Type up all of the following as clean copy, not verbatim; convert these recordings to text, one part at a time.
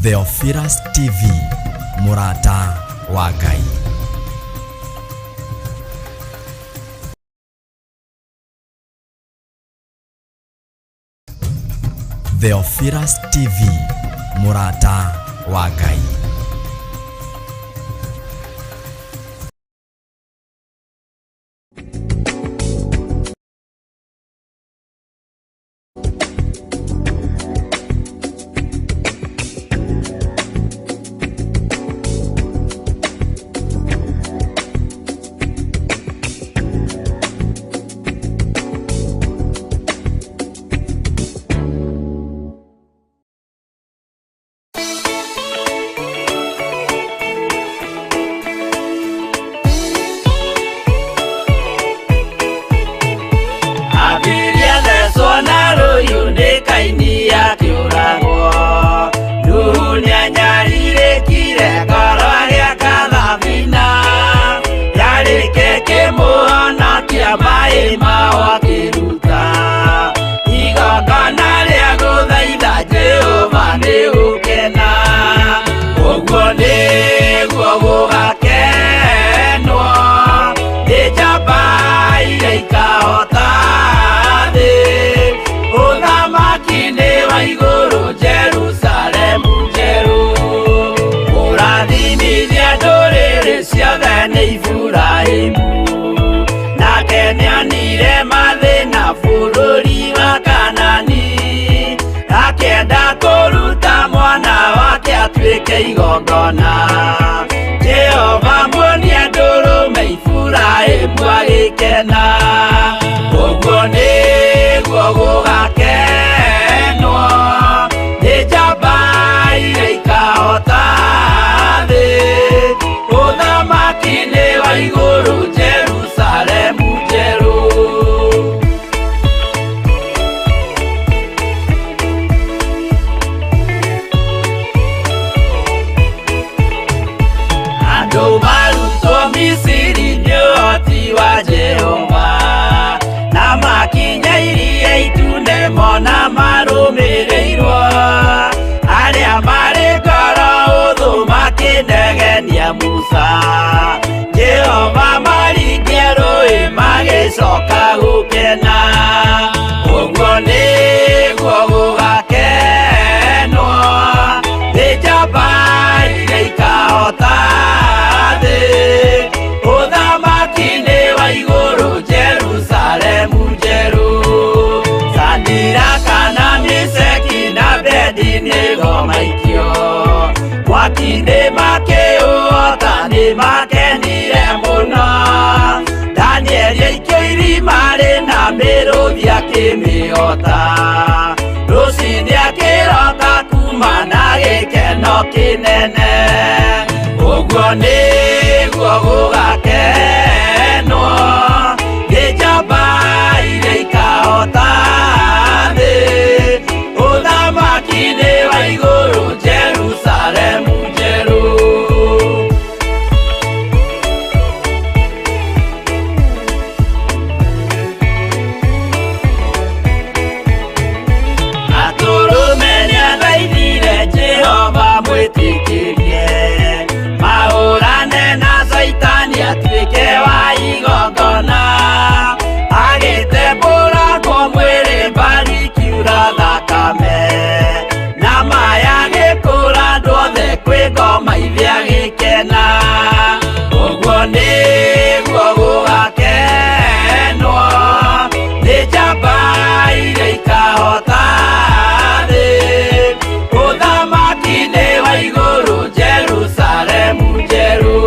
Theophilus TV, mũrata wa Ngai. Theophilus TV, mũrata wa Ngai. Abiria thecwo na rũhiũ nĩ Kaini akĩũragwo. Nuhu nĩanyarirĩkire ngoro agĩaka thabina. Yarĩke kĩmũhonokia maĩ mao akĩruta. Igongona rĩa gũthaitha Jehova nĩ gũkena. Ũguo nĩguo gũgakenwo nĩ njamba iria ikahota thĩ. Ũthamaki nĩ wa igũrũ Jerusalemu njerũ. Kũrathimithia ndũrĩrĩ ciothe nĩ Iburahĩmu. Nake nĩonire mathĩna bũrũri wa Kanani. Akĩenda kũruta mwana wake atuĩke igongona. Jehova muonia ndũrũme Iburahĩmu agĩkena. Ũguo nĩguo gũgakenwo nĩ njamba iria ikahota thĩ. Ũthamaki nĩ wa igũrũ Jerusalemu njerũ. Andũ marutwo Misiri nĩ ũhoti wa Jehova, na makinya iria itune mona marũmĩrĩirwo. Arĩa marĩ ngoro ũthũ makĩnegenia Musa, Jehova maringia rũĩ magĩcoka gũkena. Ũguo nĩguo gũgakenwo nĩ njamba iria ikahota thĩ. Ũthamaki nĩ wa igũrũ Jerusalemu njerũ. Sadiraka na Meshaki na Abednego maikio mwaki-inĩ makĩũhota nĩ makenire mũno. Danieli aikio irima rĩna mĩrũthi akĩmĩhota. Rũcinĩ akĩroka kuma na gĩkeno kĩnene. Ũguo nĩguo gũgakenwo nĩ njamba iria ikahota thĩ. Ũthamaki nĩ wa igũrũ Jerusalemu njerũ. Atũrũme nĩathaithire Jehova mwĩtĩkĩrie mahũrane na Caitani atuĩke wa igongona. Agĩtembũrangwo mwĩrĩ mbari kiura thakame na maya agĩkũra andũ othe kwĩ ngoma ithe agĩkena. Ũguo nĩguo gũgakenwo nĩ njamba iria ikahota thĩ. Ũthamaki nĩ wa igũrũ Jerusalemu njerũ.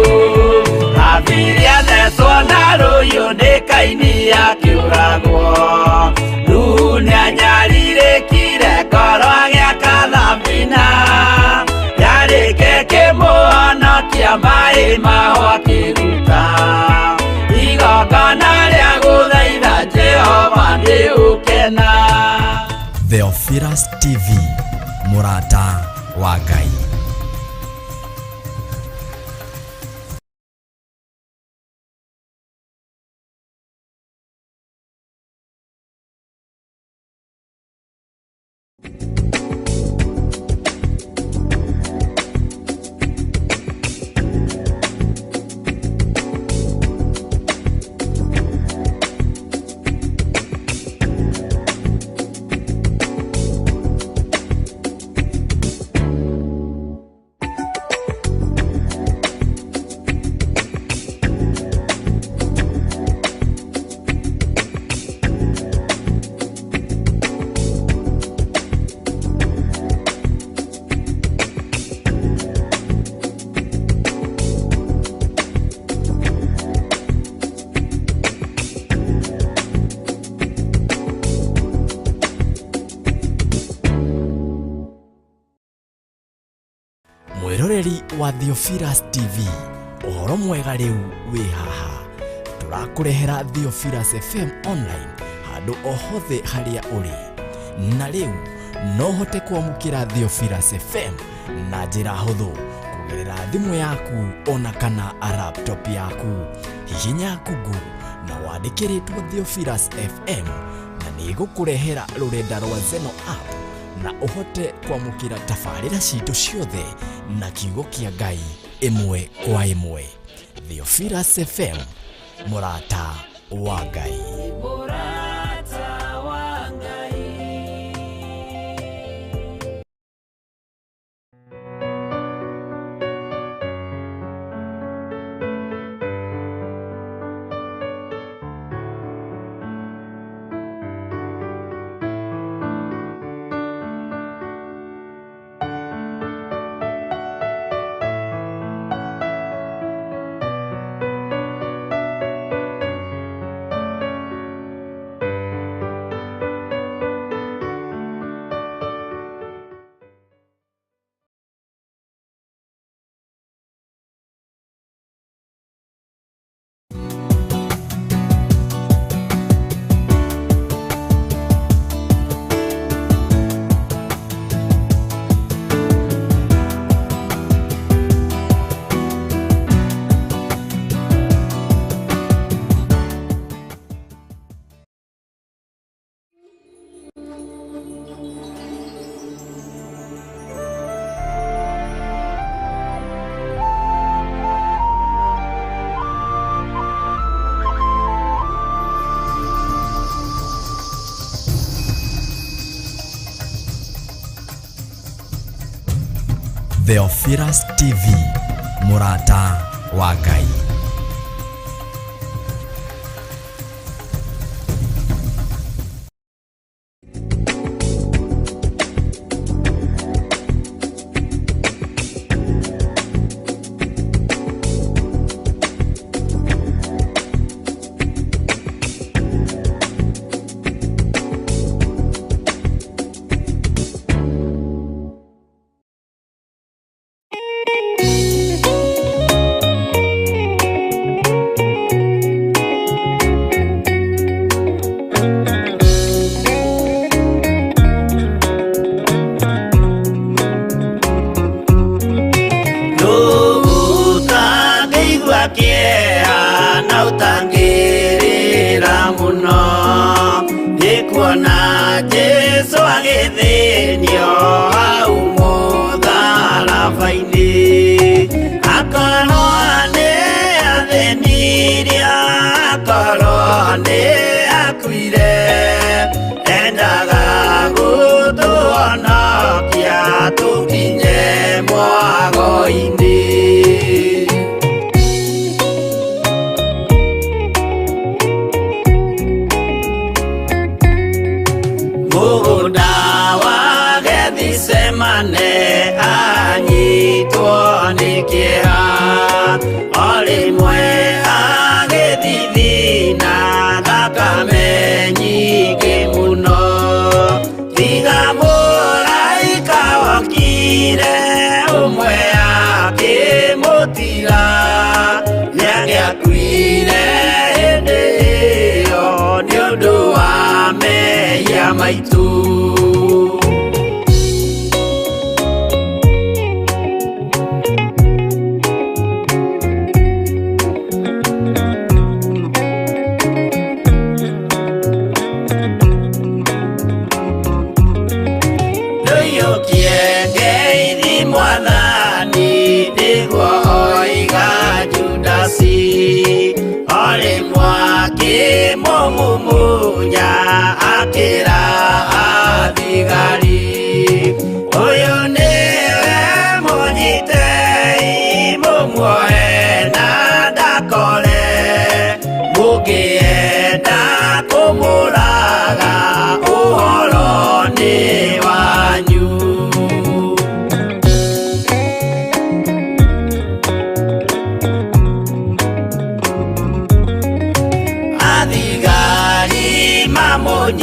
Abiria thecwo na rũhiũ nĩ Kaini akĩũragwo. Nuhu nĩanyarirĩkire ngoro agĩaka thabina. Yarĩke kĩmũhonokia maĩ mao akĩruta. Igongona rĩa gũthaitha Jehova nĩ ũkena. Theophilus TV, mũrata wa Ngai. Wa Theophilus TV, ũhoro mwega rĩu wĩ haha. Tũrakũrehera Theophilus FM online handũ o hothe harĩa ũrĩ. Na rĩu no ũhote kwamũkĩra Theophilus FM na njĩra hũthũ kũgerera thimũ yaku ona kana laptop yaku. Hihinya Google na wandĩkĩrĩtwo Theophilus FM na nĩ ĩgũkũrehera rũrenda rwa Zeno app na ũhote kwamũkĩra tabarĩra citũ ciothe na kiugo kĩa Ngai ĩmwe kwa ĩmwe. Theophilus FM, mũrata wa Ngai. Mũrata wa Ngai. Theophilus TV, mũrata wa Ngai. Ũtangĩigua kĩeha na ũtangĩrĩra mũno nĩ kuona Jesũ agĩthĩnio hau mũtharaba-inĩ, akorwo nĩ athĩnirio, akorwo nĩ akuire, endaga gũtũhonokia tũkinye mwago-inĩ. Mũgũnda wa Gethisemane anyitwo nĩ kĩeha, o rĩmwe agĩthithina thakame nyingĩ mũno, tiga mũraika wokire ũmwe akĩmũtiga, nĩangĩakuire hĩndĩ ĩyo nĩ ũndũ wa mehia maitũ. Ndũiyũkie ngeithi Mwathani, nĩguo oiga Judasi, o rĩmwe akĩmũmumunya akĩra athigari, ũyũ nĩwe mũnyitei mũmuoe na ndakore, mũngĩenda kũmũraga ũhoro nĩ wanyu. Athigari mamũnyita.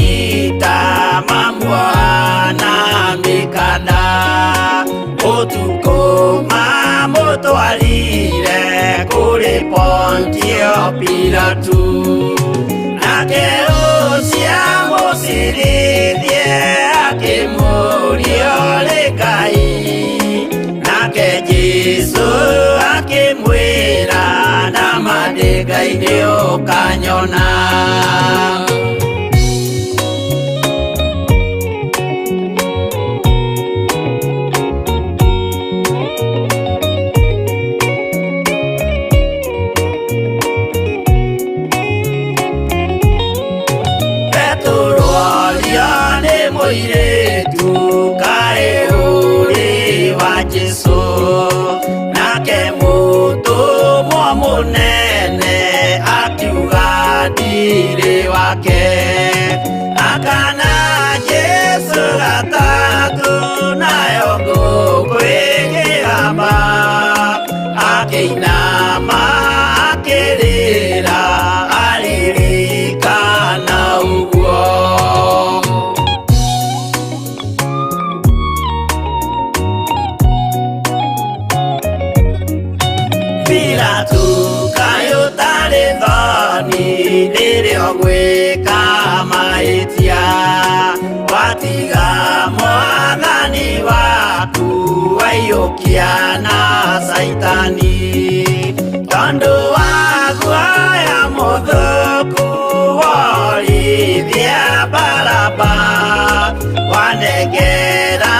Ngai nĩ ũkanyona. Petero aria nĩ mũirĩtu kaĩ ũrĩ wa Jesũ, nake mũtũmwo mũnene akiuga ndirĩ wake. Akana Jesũ gatatũ nayo ngũkũ ĩkĩgamba, akĩinama akĩrĩra aririkana ũguo. Pilato kaĩ ũtarĩ thoni rĩrĩa ũgwĩka mahĩtia, watiga mwathani waku waiyũkia na Caitani, tondũ wa guoya mũthũku worithia Baraba, wanengera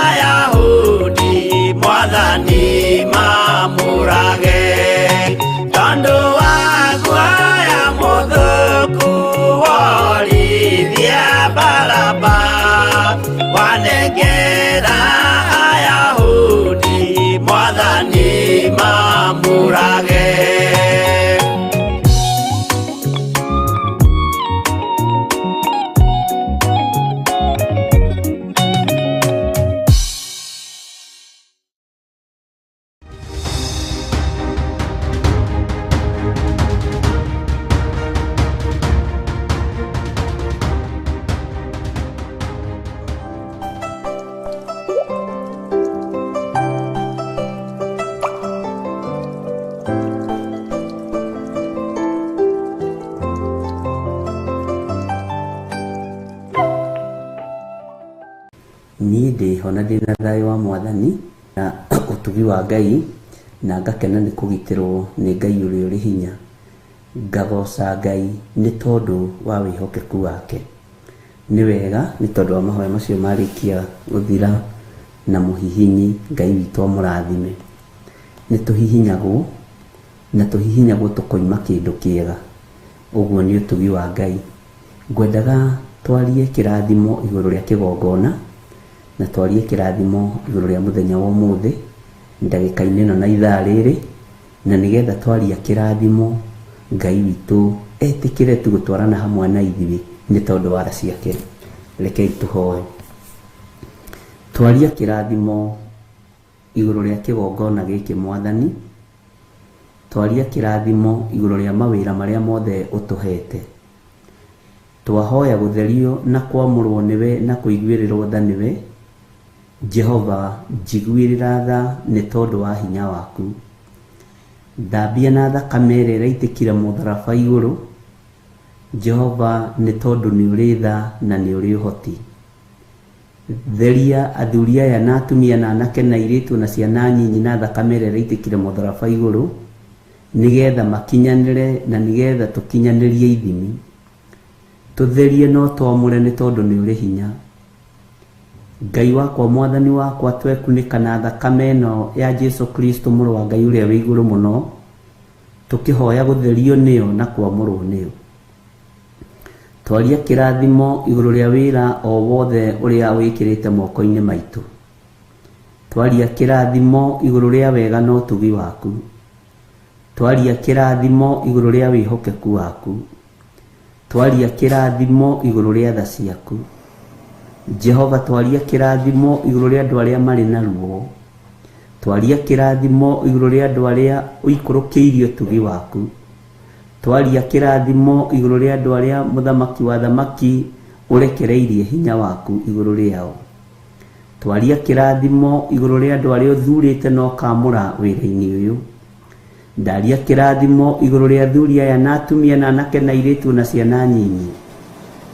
Ayahudi mwathani mamũrage, tondũ wa guoya mũthũku worithia Baraba, wanengera Ayahudi mwathani mamũrage. Niĩ ndĩho na ndĩna thayũ wa mwathani na ũtugi wa Ngai, na ngakena nĩ kũgitĩrwo nĩ Ngai ũrĩa ũrĩ hinya. Ngagoca Ngai nĩ tondũ wa wĩhokeku wake. Nĩ wega nĩ tondũ wa mahoya macio marĩkia gũthira na mũhihinyi, Ngai witũ amũrathime. Nĩ tũhihinyagwo na tũhihinyagwo tũkoima kĩndũ kĩega. Ũguo nĩ ũtugi wa Ngai. Ngwendaga twarie kĩrathimo igũrũ rĩa kĩgongona, na twarie kĩrathimo igũrũ rĩa mũthenya wa ũmũthĩ, ndagĩka-inĩ ĩno na ithaa rĩrĩ, na nĩgetha twaria kĩrathimo Ngai witũ etĩkĩre tu gũtwarana hamwe na ithuĩ nĩ tondũ wa tha ciake. Rekei tũhoe. Twaria kĩrathimo igũrũ rĩa kĩgongona gĩkĩ mwathani, twaria kĩrathimo igũrũ rĩa mawĩra marĩa mothe ũtũhete. Twahoya gũtherio na kwamũrwo nĩwe na kũiguĩrĩrwo tha nĩwe. Jehova, njiguĩrĩra tha nĩ tondũ wa hinya waku. Thambia na thakame ĩrĩa ĩraitĩkire mũtharaba igũrũ. Jehova, nĩ tondũ nĩ ũrĩ tha na nĩ ũrĩ ũhoti. Theria athuri aya na atumia na anake na airĩtu na ciana nyinyi na thakame ĩrĩa ĩraitĩkire mũtharaba igũrũ, nĩgetha makinyanĩre na nĩgetha tũkinyanĩrie ithimi. Tũtherie no twamũre nĩ tondũ nĩ ũrĩ hinya. Ngai wakwa, mwathani wakwa, twekunĩka na thakame ĩno ya Jesu Kristo mũrũ wa Ngai ũrĩa wĩ igũrũ mũno, tũkĩhoya gũtherio nĩyo na kwamũrwo nĩyo. Twaria kĩrathimo igũrũ rĩa wĩra o wothe ũrĩa wĩkĩrĩte moko-inĩ maitũ. Twaria kĩrathimo igũrũ rĩa wega na ũtugi waku. Twaria kĩrathimo igũrũ rĩa wĩhokeku waku. Twaria kĩrathimo igũrũ rĩa tha ciaku. Jehova, twaria kĩrathimo igũrũ rĩa andũ arĩa marĩ na ruo. Twaria kĩrathimo igũrũ rĩa andũ arĩa ũikũrũkĩirie ũtugi waku. Twaria kĩrathimo igũrũ rĩa andũ arĩa mũthamaki wa thamaki ũrekereirie hinya waku igũrũ rĩao. Twaria kĩrathimo igũrũ rĩa andũ arĩa ũthurĩte na ũkamũra wĩra-inĩ ũyũ. Ndaria kĩrathimo igũrũ rĩa athuri aya na atumia na anake na airĩtu na ciana nyinyi,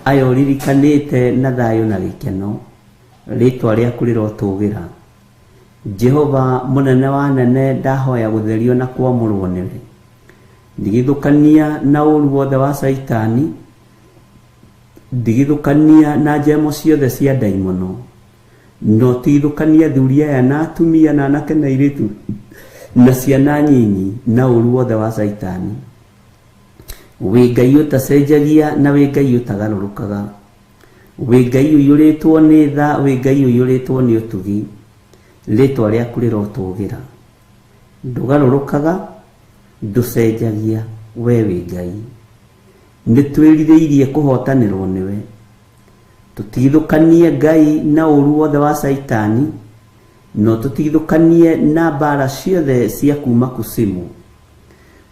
aya ũririkanĩte na thayũ na gĩkeno. Rĩtwa rĩaku rĩrotũgĩra. Jehova mũnene wa nene, ndahoya gũtherio na kwamũrwo nĩwe. Ndigithũkania na ũru wothe wa Caitani, ndigithũkania na njemo ciothe cia ndaimono, no tigithũkania athuri aya na atumia na anake na airĩtu na ciana nyinyi na ũru wothe wa Caitani. Wĩ Ngai ũtacenjagia na wĩ Ngai ũtagarũrũkaga, wĩ Ngai ũiyũrĩtwo nĩ tha, wĩ Ngai ũiyũrĩtwo nĩ ũtugi. Rĩtwa rĩaku rĩrotũgĩra. Ndũgarũrũkaga, ndũcenjagia, we wĩ Ngai. Nĩ twĩrirĩirie kũhotanĩrwo nĩwe. Tũtigithũkanie Ngai na ũru wothe wa Caitani, no tũtigithũkanie na mbara ciothe cia kuma kusimu.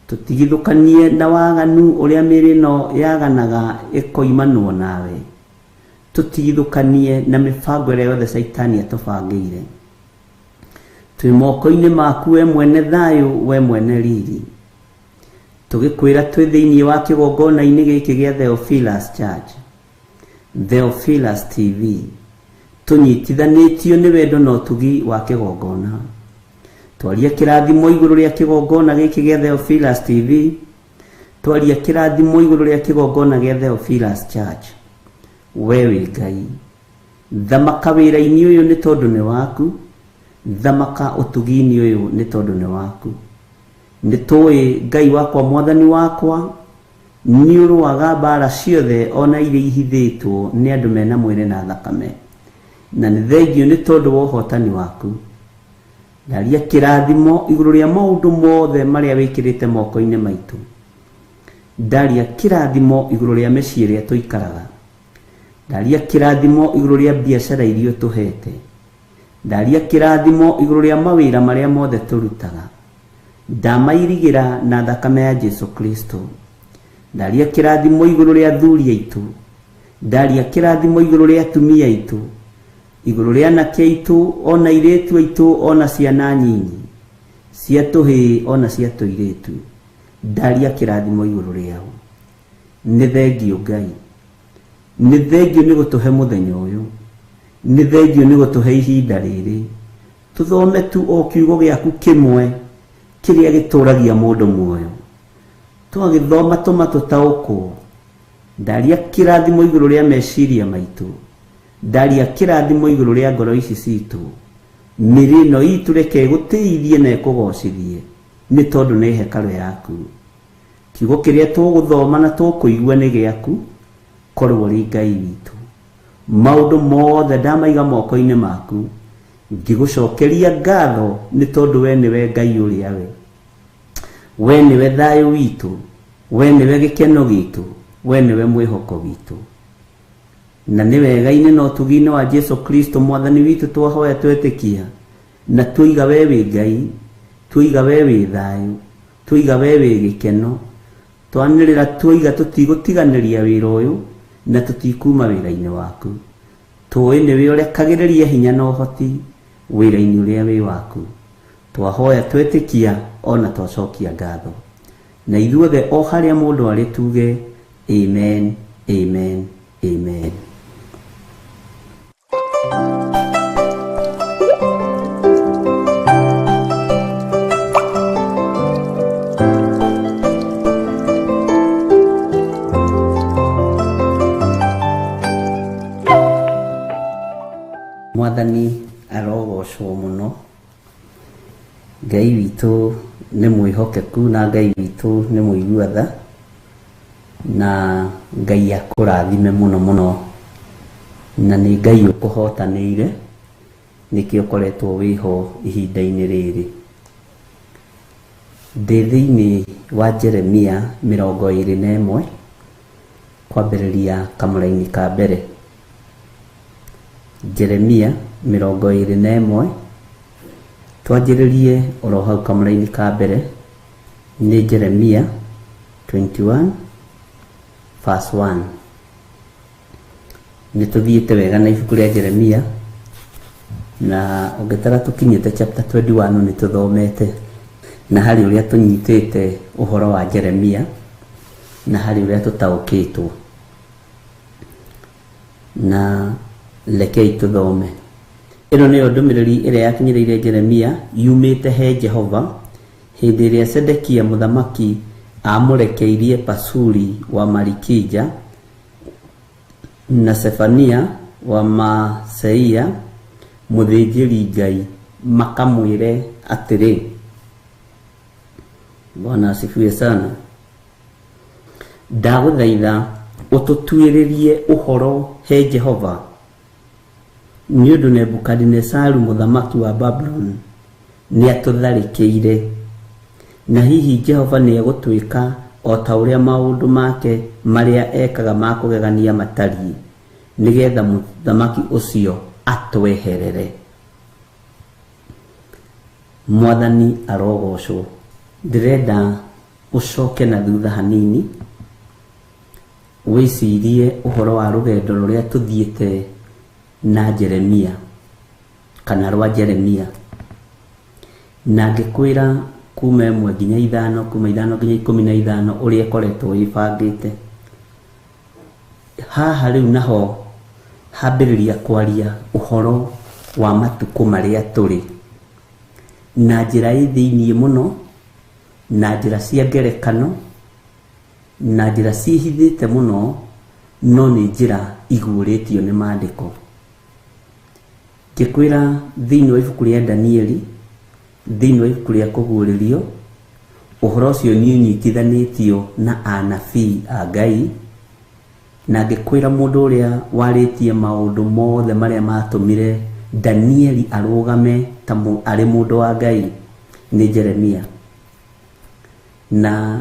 Tũtigithũkanie na waganu ũrĩa mĩĩrĩ ĩno yaganaga ĩkoimanwo nawe. Tũtigithũkanie na mĩbango ĩrĩa yothe Caitani atũbangĩire. Twĩ moko-inĩ maku we mwene thayũ, we mwene riri. Tũgĩkwĩra twĩ thĩinĩ wa kĩgongona-inĩ gĩkĩ gĩa Theophilus Church, Theophilus TV, tũnyitithanĩtio nĩ wendo na ũtugi wa kĩgongona. Twaria kĩrathimo igũrũ rĩa kĩgongona gĩkĩ gĩa Theophilus TV, twaria kĩrathimo igũrũ rĩa kĩgongona gĩa Theophilus Church. We wĩ Ngai. Thamaka wĩra-inĩ ũyũ nĩ tondũ nĩ waku, thamaka ũtugi-inĩ ũyũ nĩ tondũ nĩ waku. Nĩ tũĩ Ngai wakwa, mwathani wakwa, nĩ ũrũaga mbara ciothe ona iria ihithĩtwo nĩ andũ mena mwĩrĩ na thakame, na nĩ thengio nĩ tondũ wa ũhotani waku. Ndaria kĩrathimo igũrũ rĩa maũndũ mothe marĩa wĩkĩrĩte moko-inĩ maitũ. Ndaria kĩrathimo igũrũ rĩa mĩciĩ ĩrĩa tũikaraga. Ndaria kĩrathimo igũrũ rĩa biacara iria ũtũhete. Ndaria kĩrathimo igũrũ rĩa mawĩra marĩa mothe tũrutaga. Ndamairigĩra na thakame ya Jesu Kristo. Ndaria kĩrathimo igũrũ rĩa athuri aitũ. Ndaria kĩrathimo igũrũ rĩa atumia aitũ, igũrũ rĩa anake aitũ, ona airĩtu aitũ, ona ciana nyinyi cia tũhĩĩ ona cia tũirĩtu. Ndaria kĩrathimo igũrũ rĩao. Nĩ thengio Ngai, nĩ thengio nĩ gũtũhe mũthenya ũyũ, nĩ thengio nĩ gũtũhe ihinda rĩrĩ tũthome tu o kiugo gĩaku kĩmwe kĩrĩa gĩtũragia mũndũ muoyo. Twagĩthoma tũma tũtaũkwo. Ndaria kĩrathimo igũrũ rĩa meciria maitũ. Ndaria kĩrathimo igũrũ rĩa ngoro ici citũ. Mĩrĩ ĩno itũ reke ĩgũtĩithie na ĩkũgocithie, nĩ tondũ nĩ hekarũ yaku. Kiugo kĩrĩa tũgũthoma na tũkũigua nĩ gĩaku, korwo ũrĩ Ngai witũ. Maũndũ mothe ndamaiga moko-inĩ maku, ngĩgũcokeria ngatho nĩ tondũ we nĩwe Ngai ũrĩa we. We nĩwe thayũ witũ, we nĩwe gĩkeno gitũ, we nĩwe mwĩhoko witũ. Na nĩ wega-inĩ na ũtugi-inĩ wa Jesu Kristo mwathani witũ twahoya twetĩkia, na tũiga we wĩ Ngai, tũiga we wĩ thayũ, tũiga we wĩ gĩkeno. Twanĩrĩra tũiga tũtigũtiganĩria wĩra ũyũ na tũtikuma wĩra-inĩ waku. Tũĩ nĩwe ũrekagĩrĩria hinya na ũhoti wĩra-inĩ ũrĩa wĩ waku. Twahoya twetĩkia ona twacokia ngatho. Na ithuothe o harĩa mũndũ arĩ tuge amen, amen, amen. Mwathani arogocwo mũno. Ngai witũ nĩ mwĩhokeku na Ngai witũ nĩ mũigua tha, na Ngai akũrathime mũno mũno, na nĩ Ngai ũkũhotanĩire nĩkĩo ũkoretwo wĩho ihinda-inĩ rĩrĩ. Ndĩ thĩinĩ wa Jeremia 21 kwambĩrĩria kamũraini ka mbere. Jeremia 21 twanjĩrĩrie oro hau kamũraini ka mbere. Nĩ Jeremia 21 verse 1. Nĩ tũthiĩte wega na ibuku rĩa Jeremia, na ũngĩtara tũkinyĩte chapter 21 nĩ tũthomete, na harĩ ũrĩa tũnyitĩte ũhoro wa Jeremia na harĩ ũrĩa tũtaũkĩtwo. Na rekei tũthome. Ĩno nĩyo ndũmĩrĩri ĩrĩa yakinyĩrĩire Jeremia yumĩte he Jehova hĩndĩ ĩrĩa Sedekia mũthamaki Amũrekeirie Pasuri wa Malikija na Sefania wa Maaseia mũthĩnjĩri-Ngai makamwĩre atĩrĩ. Bwana asifiwe sana. Ndagũthaitha ũtũtuĩrĩrie ũhoro he Jehova, nĩ ũndũ Nebukadinesaru mũthamaki wa Babuloni nĩatũtharĩkĩire, na hihi Jehova nĩegũtwĩka o ta ũrĩa maũndũ make marĩa ekaga ma kũgegania matariĩ, nĩgetha mũthamaki ũcio atweherere. Mwathani arogocwo. Ndĩrenda ũcoke na thutha hanini wĩcirie ũhoro wa rũgendo rũrĩa tũthiĩte na Jeremia kana rwa Jeremia, na ngĩkwĩra kuma 1 nginya 5, kuma 5 nginya 15 ũrĩa ĩkoretwo ĩbangĩte. Haha rĩu naho hambĩrĩria kwaria ũhoro wa matukũ marĩa tũrĩ na njĩra ĩ thĩiniĩ mũno, na njĩra cia ngerekano, na njĩra ciĩhithĩte mũno, no nĩ njĩra iguũrĩtio nĩ maandĩko. Ngĩkwĩra thĩinĩ wa ibuku rĩa Danieli, thĩinĩ wa ibuku rĩa Kũguũrĩrio, ũhoro ũcio nĩ ũnyitithanĩtio na anabii a Ngai, na ngĩkwĩra mũndũ ũrĩa warĩtie maũndũ mothe marĩa matũmire Danieli arũgame ta arĩ mũndũ wa Ngai nĩ Jeremia. Na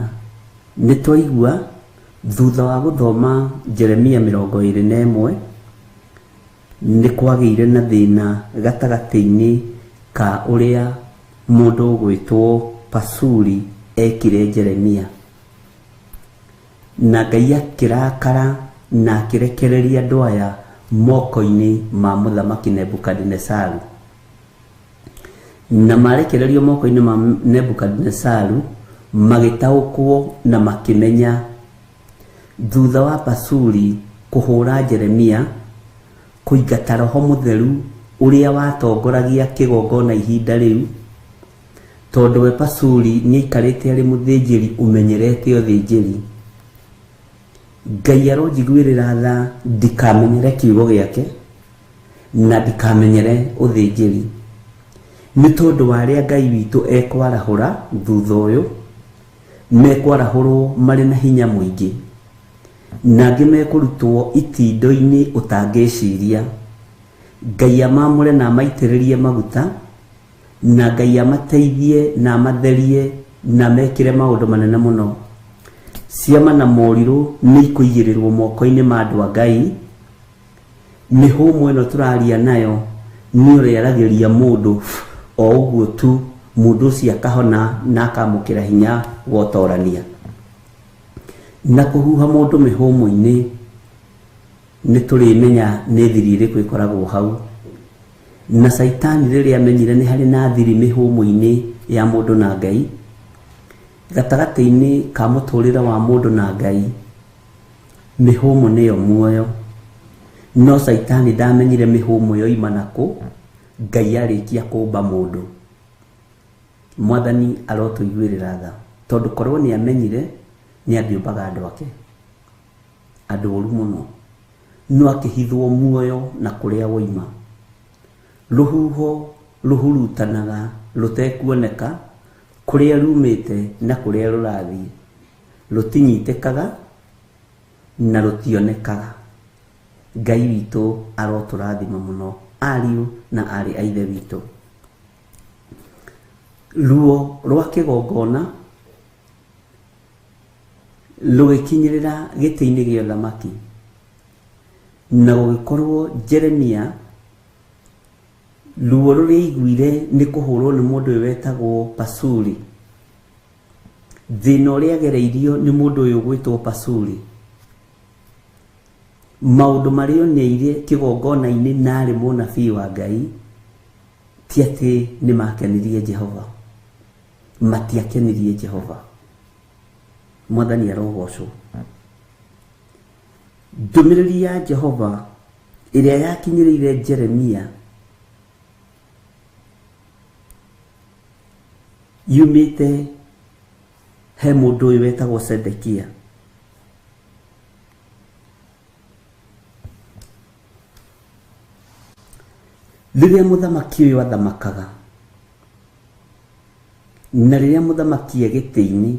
nĩ twaigua thutha wa gũthoma Jeremia 21, nĩ kwagĩire na thĩna gatagatĩ-inĩ ka ũrĩa mũndũ ũgwĩtwo Pasuri ekire Jeremia, na Ngai akĩrakara na akĩrekereria andũ aya moko-inĩ ma mũthamaki Nebukadinesaru. Na marekererio moko-inĩ ma Nebukadinesaru magĩtaũkwo na makĩmenya thutha wa Pasuri kũhũra Jeremia, kũingata roho mũtheru ũrĩa watongoragia kĩgongona ihinda rĩu, tondũ we Pasuri nĩaikarĩte arĩ mũthĩnjĩri ũmenyerete ũthĩnjĩri. Ngai aronjiguĩrĩra tha ndikamenyere kiugo gĩake na ndikamenyere ũthĩnjĩri, nĩ tondũ wa arĩa Ngai witũ ekwarahũra thutha ũyũ, mekwarahũrwo marĩ na hinya mũingĩ, na angĩ mekũrutwo itindo-inĩ ũtangĩciria. Ngai amamũre na amaitĩrĩrie maguta, na Ngai amateithie na amatherie na mekĩre maũndũ manene mũno. Ciama na morirũ nĩ ikũigĩrĩrwo moko-inĩ ma andũ a Ngai. Mĩhũmũ ĩno tũraria nayo nĩ ũrĩa aragĩria mũndũ o ũguo tu, mũndũ ũcio akahona na akamũkĩra hinya wa ũtorania. Na kũhuha mũndũ mĩhũmũ-inĩ nĩ tũrĩmenya nĩ thiri ĩrĩkũ ĩkoragwo hau. Na Caitani rĩrĩa amenyire nĩ harĩ na thiri mĩhũmũ-inĩ ya mũndũ na Ngai, gatagatĩ-inĩ ka mũtũrĩre wa mũndũ na Ngai, mĩhũmũ nĩyo muoyo. No Caitani ndamenyire mĩhũmũ yoima nakũ, Ngai arĩkia kũmba mũndũ. Mwathani arotũiguĩrĩra tha, tondũ korwo nĩ amenyire nĩ angĩũmbaga andũ ake, andũ oru mũno, no akĩhithwo muoyo na kũrĩa woima. Rũhuho rũhurutanaga rũtekuoneka kũrĩa rumĩte na kũrĩa rũrathiĩ, rũtinyitĩkaga na rũtionekaga. Ngai witũ arotũrathima mũno, ariũ na aarĩ a Ithe witũ. Ruo rwa kĩgongona rũgĩkinyĩrĩra gĩtĩ-inĩ gĩa ũthamaki, na gũgĩkorwo Jeremia ruo rũrĩa aiguire nĩ kũhũrwo nĩ mũndũ ũyũ wetagwo Pasuri, thĩna ũrĩa agereirio nĩ mũndũ ũyũ ũgwĩtwo Pasuri, maũndũ marĩa oneire kĩgongona-inĩ na arĩ mũnabii wa Ngai, ti atĩ nĩ makenirie Jehova, matiakenirie Jehova. Mwathani arogocwo. Ndũmĩrĩri ya Jehova ĩrĩa yakinyĩrĩire Jeremia yumĩte He mũndũ ũyũ wetagwo Sedekia. Rĩrĩa mũthamaki ũyũ athamakaga na rĩrĩa mũthamaki e gĩtĩ-inĩ,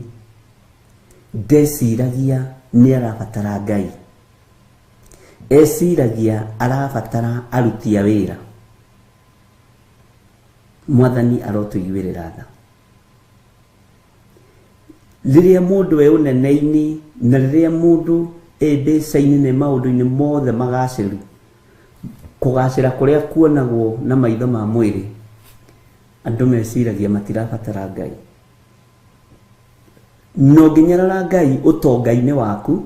ndeciragia nĩ arabatara Ngai, eciragia arabatara aruti a wĩra. Mwathani arotũiguĩrĩra tha. Rĩrĩa mũndũ e ũnene-inĩ na rĩrĩa mũndũ e mbeca-inĩ na maũndũ-inĩ mothe magacĩru, kũgacĩra kũrĩa kuonagwo na maitho ma mwĩrĩ, andũ meciragia matirabatara Ngai. Na ũngĩnyarara Ngai ũtonga-inĩ waku,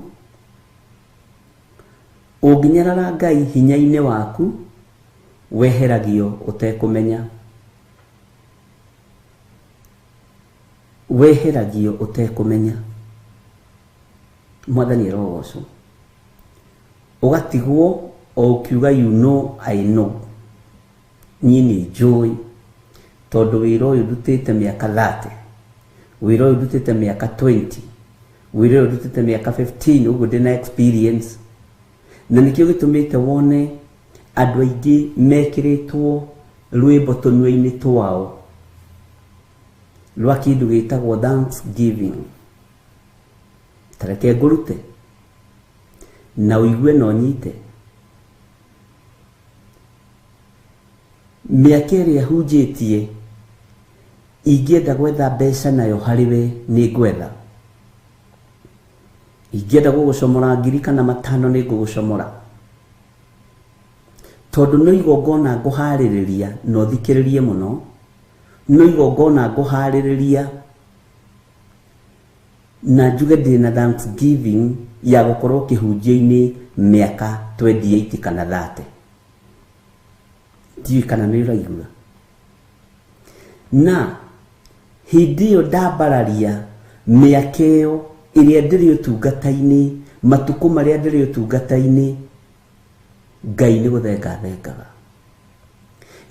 ũngĩnyarara Ngai hinya-inĩ waku, weheragio ũtekũmenya. Weheragio ũtekũmenya. Mwathani arogocwo. Ũgatigwo o ũkiuga you know I know, niĩ nĩ njũĩ tondũ wĩra ũyũ ndutĩte mĩaka 30, wĩra ũyũ ndutĩte mĩaka 20, wĩra ũyũ ndutĩte mĩaka 15, ũguo ndĩna experience. Na nĩkĩo gĩtũmĩte wone andũ aingĩ mekĩrĩtwo rwĩmbo tũnua-inĩ twao rwa kĩndũ gĩtagwo thanksgiving. Tareke ngũrute na ũigue na ũnyite. Mĩaka ĩrĩa hunjĩtie ingĩenda gwetha mbeca nayo harĩ we nĩ ngwetha, ingĩenda gũgũcomora 1,000 kana 5 nĩ ngũgũcomora, tondũ no igongona ngũharĩrĩria na ũthikĩrĩrie mũno, no igongona ngũharĩrĩria na njuge ndĩna thanksgiving ya gũkorwo kĩhunjio-inĩ mĩaka 28 kana 30. Ndiũĩ kana nĩ ũraigua. Na hĩndĩ ĩyo ndambararia mĩaka ĩyo ĩrĩa ndĩrĩ ũtungata-inĩ, matukũ marĩa ndĩrĩ ũtungata-inĩ, Ngai nĩ gũthenga thengaga.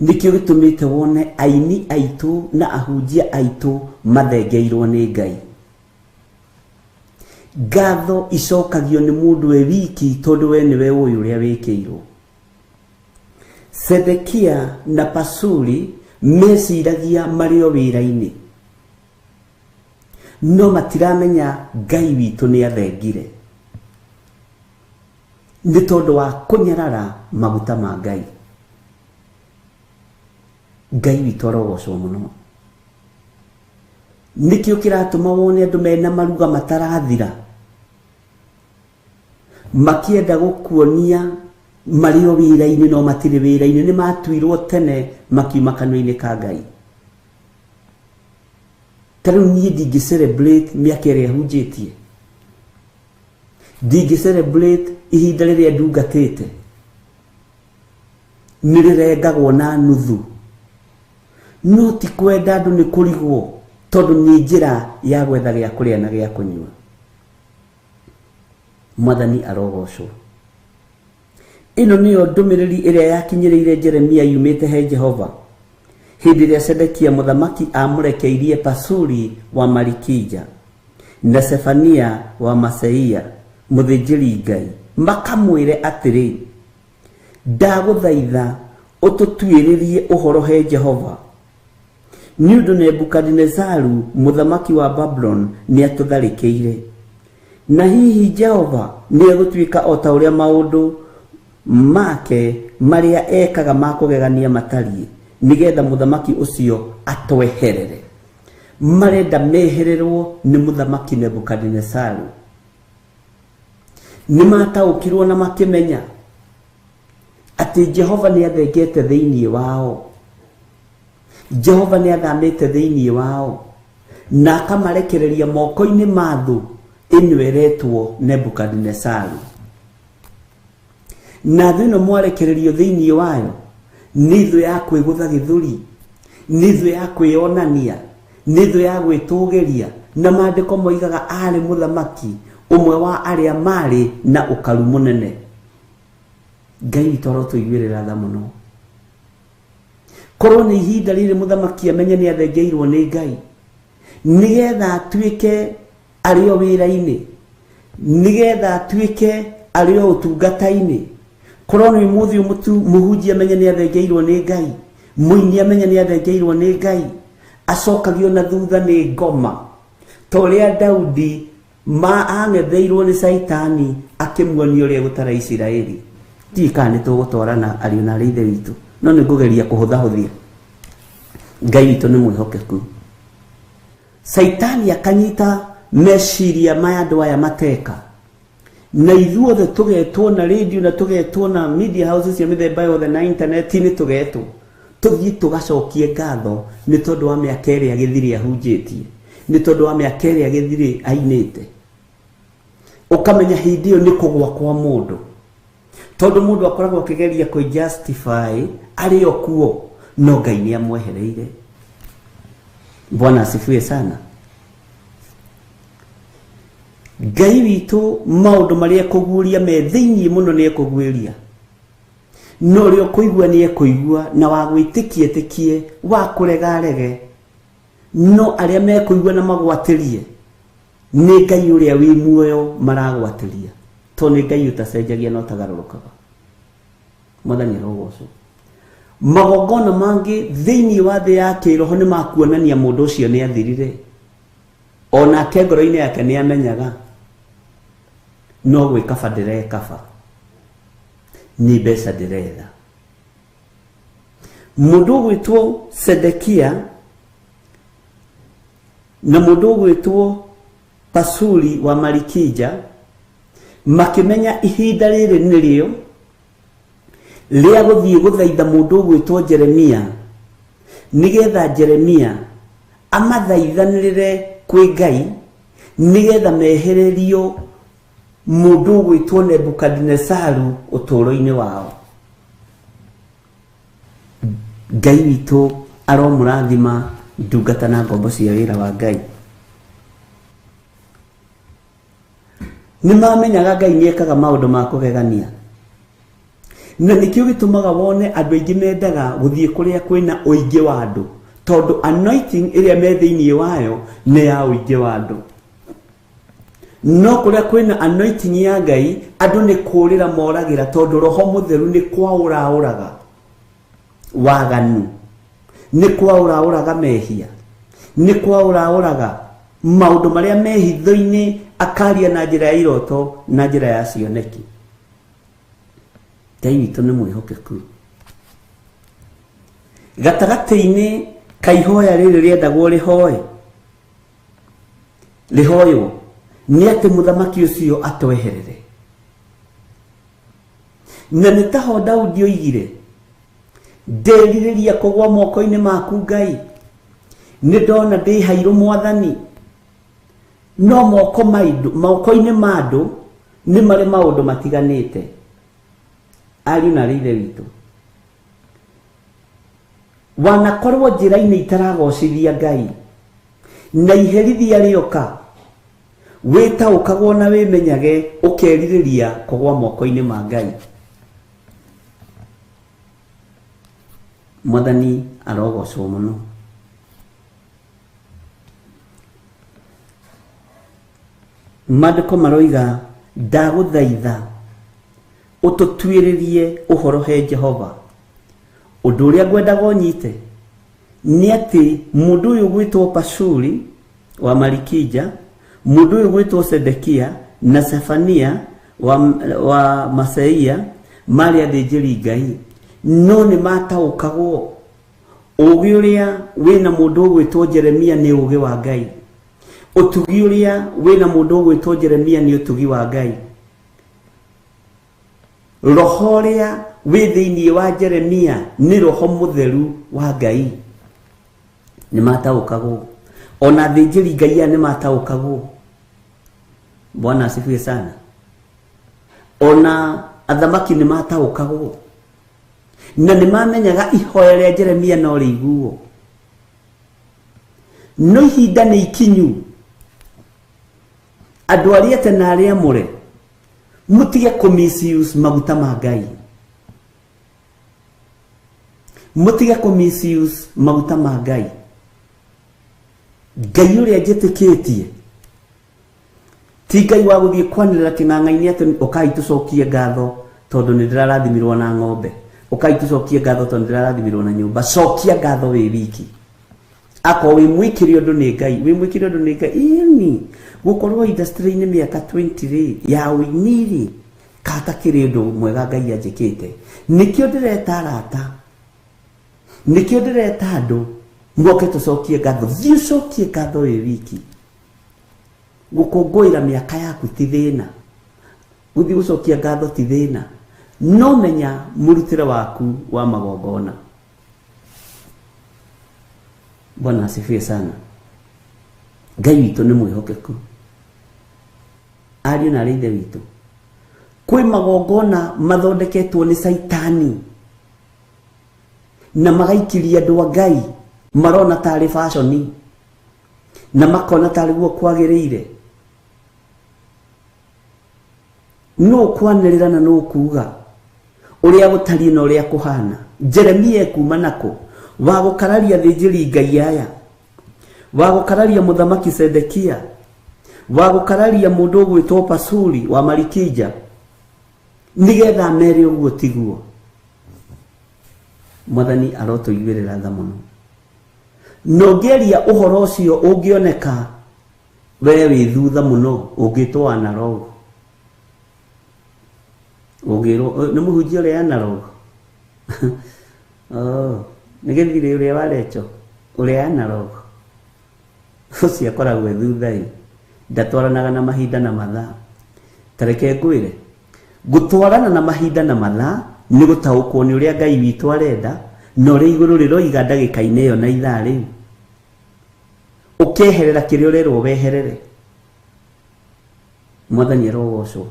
Nĩkĩo gĩtũmĩte wone aini aitũ na ahunjia aitũ mathengeirwo nĩ Ngai. Ngatho icokagio nĩ mũndũ we wiki tondũ we nĩwe ũĩ ũrĩa wĩkĩirwo. Sedekia na Pasuri meciragia marĩ o wĩra-inĩ, no matiramenya Ngai witũ nĩ athengire nĩ tondũ wa kũnyarara maguta ma Ngai. Ngai witũ arogocwo mũno. Nĩkĩo kĩratũma wone andũ mena maruga matarathira, makĩenda gũkuonia marĩ o wĩra-inĩ no matirĩ wĩra-inĩ, nĩ matuirwo tene makiuma kanua-inĩ ka Ngai. Ta rĩu niĩ ndingĩ celebrate mĩaka ĩrĩa hunjĩtie, ndingĩ celebrate ihinda rĩrĩa ndungatĩte, nĩ rĩrengagwo na nuthu. No ti kwenda andũ nĩ kũrigwo, tondũ nĩ njĩra ya gwetha gĩa kũrĩa na gĩa kũnyua. Mwathani arogocwo. Ĩno nĩyo ndũmĩrĩri ĩrĩa yakinyĩrĩire Jeremia yumĩte he Jehova hĩndĩ ĩrĩa Sedekia mũthamaki amũrekeirie Pasuri wa Malikija na Sefania wa Maseia mũthĩnjĩri Ngai, makamwĩre atĩrĩ, ndagũthaitha ũtũtuĩrĩrie ũhoro he Jehova, nĩ ũndũ Nebukadinezaru mũthamaki wa Babuloni nĩatũtharĩkĩire, na hihi Jehova nĩegũtuĩka o ta ũrĩa maũndũ make marĩa ekaga ma kũgegania matariĩ, nĩgetha mũthamaki ũcio atweherere. Marenda mehererwo nĩ mũthamaki Nebukadinezaru. Nĩ mataũkirwo na makĩmenya atĩ Jehova nĩ athengete thĩinĩ wao, Jehova nĩ athamĩte thĩinĩ wao, na akamarekereria moko-inĩ ma thũ ĩno ĩretwo Nebukadinezaru. Na thũ ĩno mwarekererio thĩinĩ wayo nĩ thũ ya kwĩgũtha gĩthũri, nĩ thũ ya kwĩonania, nĩ thũ ya gwĩtũgĩria. Na maandĩko moigaga arĩ mũthamaki ũmwe wa arĩa marĩ na ũkaru mũnene. Ngai witũ arotũiguĩrĩra tha mũno. Korwo nĩ ihinda rĩrĩ mũthamaki amenye nĩ athengeirwo nĩ Ngai, nĩgetha atuĩke Arĩ o wĩra-inĩ, nĩgetha atuĩke arĩ o ũtungata-inĩ. Korwo nĩ mũthĩ mũhunjia amenye nĩ athengeirwo nĩ Ngai, mũini amenye nĩ athengeirwo nĩ Ngai, acokagio na thutha nĩ ngoma. Ta ũrĩa Daudi ang'etheirwo nĩ Caitani akĩmuonia ũrĩa gũtara Isiraeli. Ndiũĩ kana nĩ tũgũtwarana ariũ na arĩ ithe witũ, no nĩ ngũgeria kũhũthahũthia. Ngai witũ nĩ mwĩhokeku. Caitani akanyita meciria maya andũ aya mateka, na ithuothe tũgetwo na radio na tũgetwo na media houses cia mĩthemba yothe na internet-inĩ, tũgetwo tũthiĩ tũgacokie ngatho nĩ tondũ wa mĩaka ĩrĩa Gĩthirĩ ahunjĩtie, nĩ tondũ wa mĩaka ĩrĩa Gĩthirĩ ainĩte. Ũkamenya hĩndĩ ĩyo nĩ kũgwa kwa mũndũ, tondũ mũndũ akoragwo akĩgeria kũ justify arĩ o kuo, no Ngai nĩ amwehereire. Bwana asifiwe sana. Ngai witũ maũndũ marĩa ekũguũria me thĩinĩ mũno nĩ ekũguũria, no ũrĩa ũkũigua nĩ ekũigua, na wa gwĩtĩkia etĩkie, wa kũrega arege. No arĩa mekũigua na magwatĩrie nĩ Ngai ũrĩa wĩ muoyo maragwatĩria, tondũ nĩ Ngai ũtacenjagia na ũtagarũrũkaga. Mwathani arogocwo. Magongona mangĩ thĩinĩ wa thĩ ya kĩroho nĩ makuonania mũndũ ũcio nĩ athirire, onake ngoro-inĩ yake nĩ amenyaga no gwĩkaba ndĩrekaba, nĩ mbeca ndĩretha. Mũndũ ũgwĩtwo Sedekia na mũndũ ũgwĩtwo Pasuri wa Malikija makĩmenya ihinda rĩrĩ nĩrĩo rĩa gũthiĩ gũthaitha mũndũ ũgwĩtwo Jeremia, nĩgetha Jeremia amathaithanĩrĩre kwĩ Ngai, nĩgetha mehererio mũndũ ũgwĩtwo Nebukadinesaru ũtũũro-inĩ wao. Ngai witũ aromũrathima ndungata na ngombo cia wĩra wa Ngai. Nĩ mamenyaga Ngai nĩ ekaga maũndũ ma kũgegania, na nĩkĩo gĩtũmaga wone andũ aingĩ mendaga gũthiĩ kũrĩa kwĩna ũingĩ wa andũ, tondũ anointing ĩrĩa me thĩinĩ wayo nĩ ya ũingĩ wa andũ. No kũrĩa kwĩna anointing ya Ngai, andũ nĩ kũũrĩra moragĩra, tondũ Roho Mũtheru nĩ kwaũraũraga waganu, nĩ kwaũraũraga mehia, nĩ kwaũraũraga maũndũ marĩa me hitho-inĩ, akaria na njĩra ya iroto na njĩra ya cioneki. Ngai witũ nĩ mwĩhokeku. Gatagatĩ-inĩ ka ihoya rĩrĩ rĩendagwo rĩhoe rĩhoywo nĩ atĩ mũthamaki ũcio atweherere, na nĩ taho Daudi oigire, nderirĩria kũgwa moko-inĩ maku Ngai, nĩ ndona ndĩ hairũ Mwathani, no moko-inĩ ma andũ nĩ marĩ maũndũ matiganĩte. Ariũ na arĩ ithe witũ, wanakorwo njĩra-inĩ itaragocithia Ngai, na iherithia rĩoka wĩtaũkagwo na wĩmenyage, ũkerirĩria kũgwa moko-inĩ ma Ngai. Mwathani arogocwo mũno. Maandĩko maroiga, ndagũthaitha ũtũtuĩrĩrie ũhoro he Jehova. Ũndũ ũrĩa ngwendaga ũnyite nĩ atĩ mũndũ ũyũ gwĩtwo Pashuri wa Malikija, mũndũ ũyũ gwĩtwo Sedekia na Sefania wa Maseia marĩ athĩnjĩri Ngai, no nĩ mataũkagwo ũũgĩ ũrĩa wĩna mũndũ ũgwĩtwo Jeremia nĩ ũũgĩ wa Ngai, ũtugi ũrĩa wĩna mũndũ ũgwĩtwo Jeremia nĩ ũtugi wa Ngai, roho ũrĩa wĩ thĩinĩ wa Jeremia nĩ roho mũtheru wa Ngai. Nĩ mataũkagwo, ona athĩnjĩri Ngai aya nĩ mataũkagwo. Bwana asifiwe sana. Ona athamaki nĩ mataũkagwo, na nĩ mamenyaga ihoya rĩa Jeremia no rĩiguo. No ihinda nĩ ikinyu, andũ arĩa ete na arĩa amũre, mũtige kũ misuse maguta ma Ngai, mũtige kũ misuse maguta ma Ngai. Ngai ũrĩa njĩtĩkĩtie Ti Ngai wa gũthiĩ kwanĩrĩra kĩng'ang'a-inĩ atĩ ũkai tũcokie ngatho tondũ nĩ ndĩrarathimirwo na ng'ombe, ũkai tũcokie ngatho tondũ nĩ ndĩrarathimirwo na nyũmba. Cokia ngatho wĩ wiki. Akorwo wĩ mwĩkĩre ũndũ nĩ Ngai, wĩ mwĩkĩre ũndũ nĩ Ngai. Ĩni gũkorwo industry-inĩ mĩaka 20 rĩ ya ũini rĩ, katakĩrĩ ũndũ mwega Ngai anjĩkĩte. Nĩkĩo ndĩreta arata, nĩkĩo ndĩreta andũ moke tũcokie ngatho. Thiĩ ũcokie ngatho wĩ wiki. Gũkũngũĩra mĩaka yaku ti thĩna, gũthiĩ gũcokia ngatho ti thĩna, no menya mũrutĩre waku wa magongona. Bwana asifiwe sana. Ngai witũ nĩ mwĩhokeku. Ariũ na arĩ ithe witũ, kwĩ magongona mathondeketwo nĩ Caitani na magaikiria andũ a Ngai marona tarĩ fashion na makona tarĩ guo kwagĩrĩire. Nũ kwanĩrĩra na nũ kuga ũrĩa gũtariĩ na ũrĩa kũhana. Jeremia ekuma nakũ wa gũkararia thĩnjĩri Ngai aya, wa gũkararia mũthamaki Sedekia, wa gũkararia mũndũ ũgwĩtwo Pasuri wa Marikija, nĩgetha mere ũguo tiguo. Mwathani arotũiguĩrĩra tha mũno. Na ũngĩaria ũhoro ũcio ũngĩoneka we wĩ thutha mũno, ũngĩtwo analog. Ũngĩrwo nĩ mũhunjia ũrĩa analog. Oh, nĩ gĩthirĩ ũrĩa warecho ũrĩa analog. Ũcio akoragwo e thutha ĩ, ndatwaranaga na mahinda na mathaa. Ta reke ngwĩre, gũtwarana na mahinda na mathaa nĩ gũtaũkwo nĩ ũrĩa Ngai witũ arenda na ũrĩa igũrũ rĩroiga ndagĩka-inĩ ĩyo na ithaa rĩu. Ũkeherera kĩrĩa ũrerwo weherere. Mwathani arogocwo.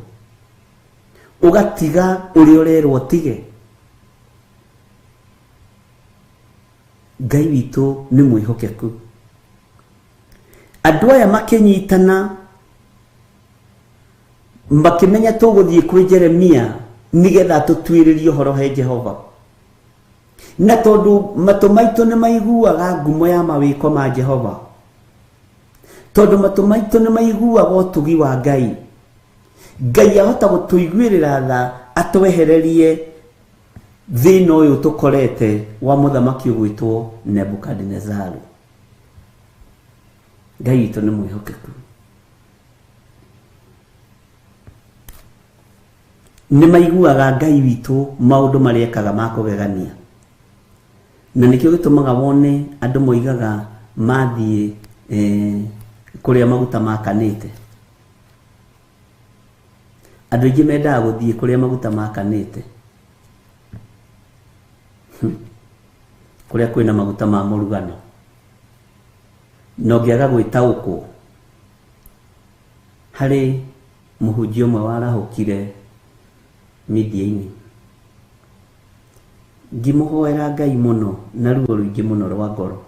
Ũgatiga ũrĩa ũrerwo ũtige. Ngai witũ nĩ mwĩhokeku. Andũ aya makĩnyitana makĩmenya tũgũthiĩ kwĩ Jeremia nĩgetha tũtuĩrĩrie ũhoro he Jehova. Na tondũ matũ maitũ nĩ maiguaga ngumo ya mawĩko ma Jehova, tondũ matũ maitũ nĩ maiguaga ũtugi wa Ngai, Ngai ahota gũtũiguĩrĩra tha atwehererie thĩna ũyũ tũkorete wa mũthamaki ũgwĩtwo Nebukadinezaru. Ngai witũ nĩ mwĩhokeku. Nĩ maiguaga Ngai witũ maũndũ marĩa ekaga ma kũgegania. Na nĩkĩo gĩtũmaga wone andũ moigaga mathiĩ kũrĩa maguta makanĩte. Andũ aingĩ mendaga gũthiĩ kũrĩa maguta makanĩte, kũrĩa kwĩna maguta ma mũrugano. Na ũngĩaga gwĩtaũkwo, harĩ mũhunjia ũmwe warahũkire media-inĩ, ngĩmũhoera Ngai mũno na ruo rũingĩ mũno rwa ngoro,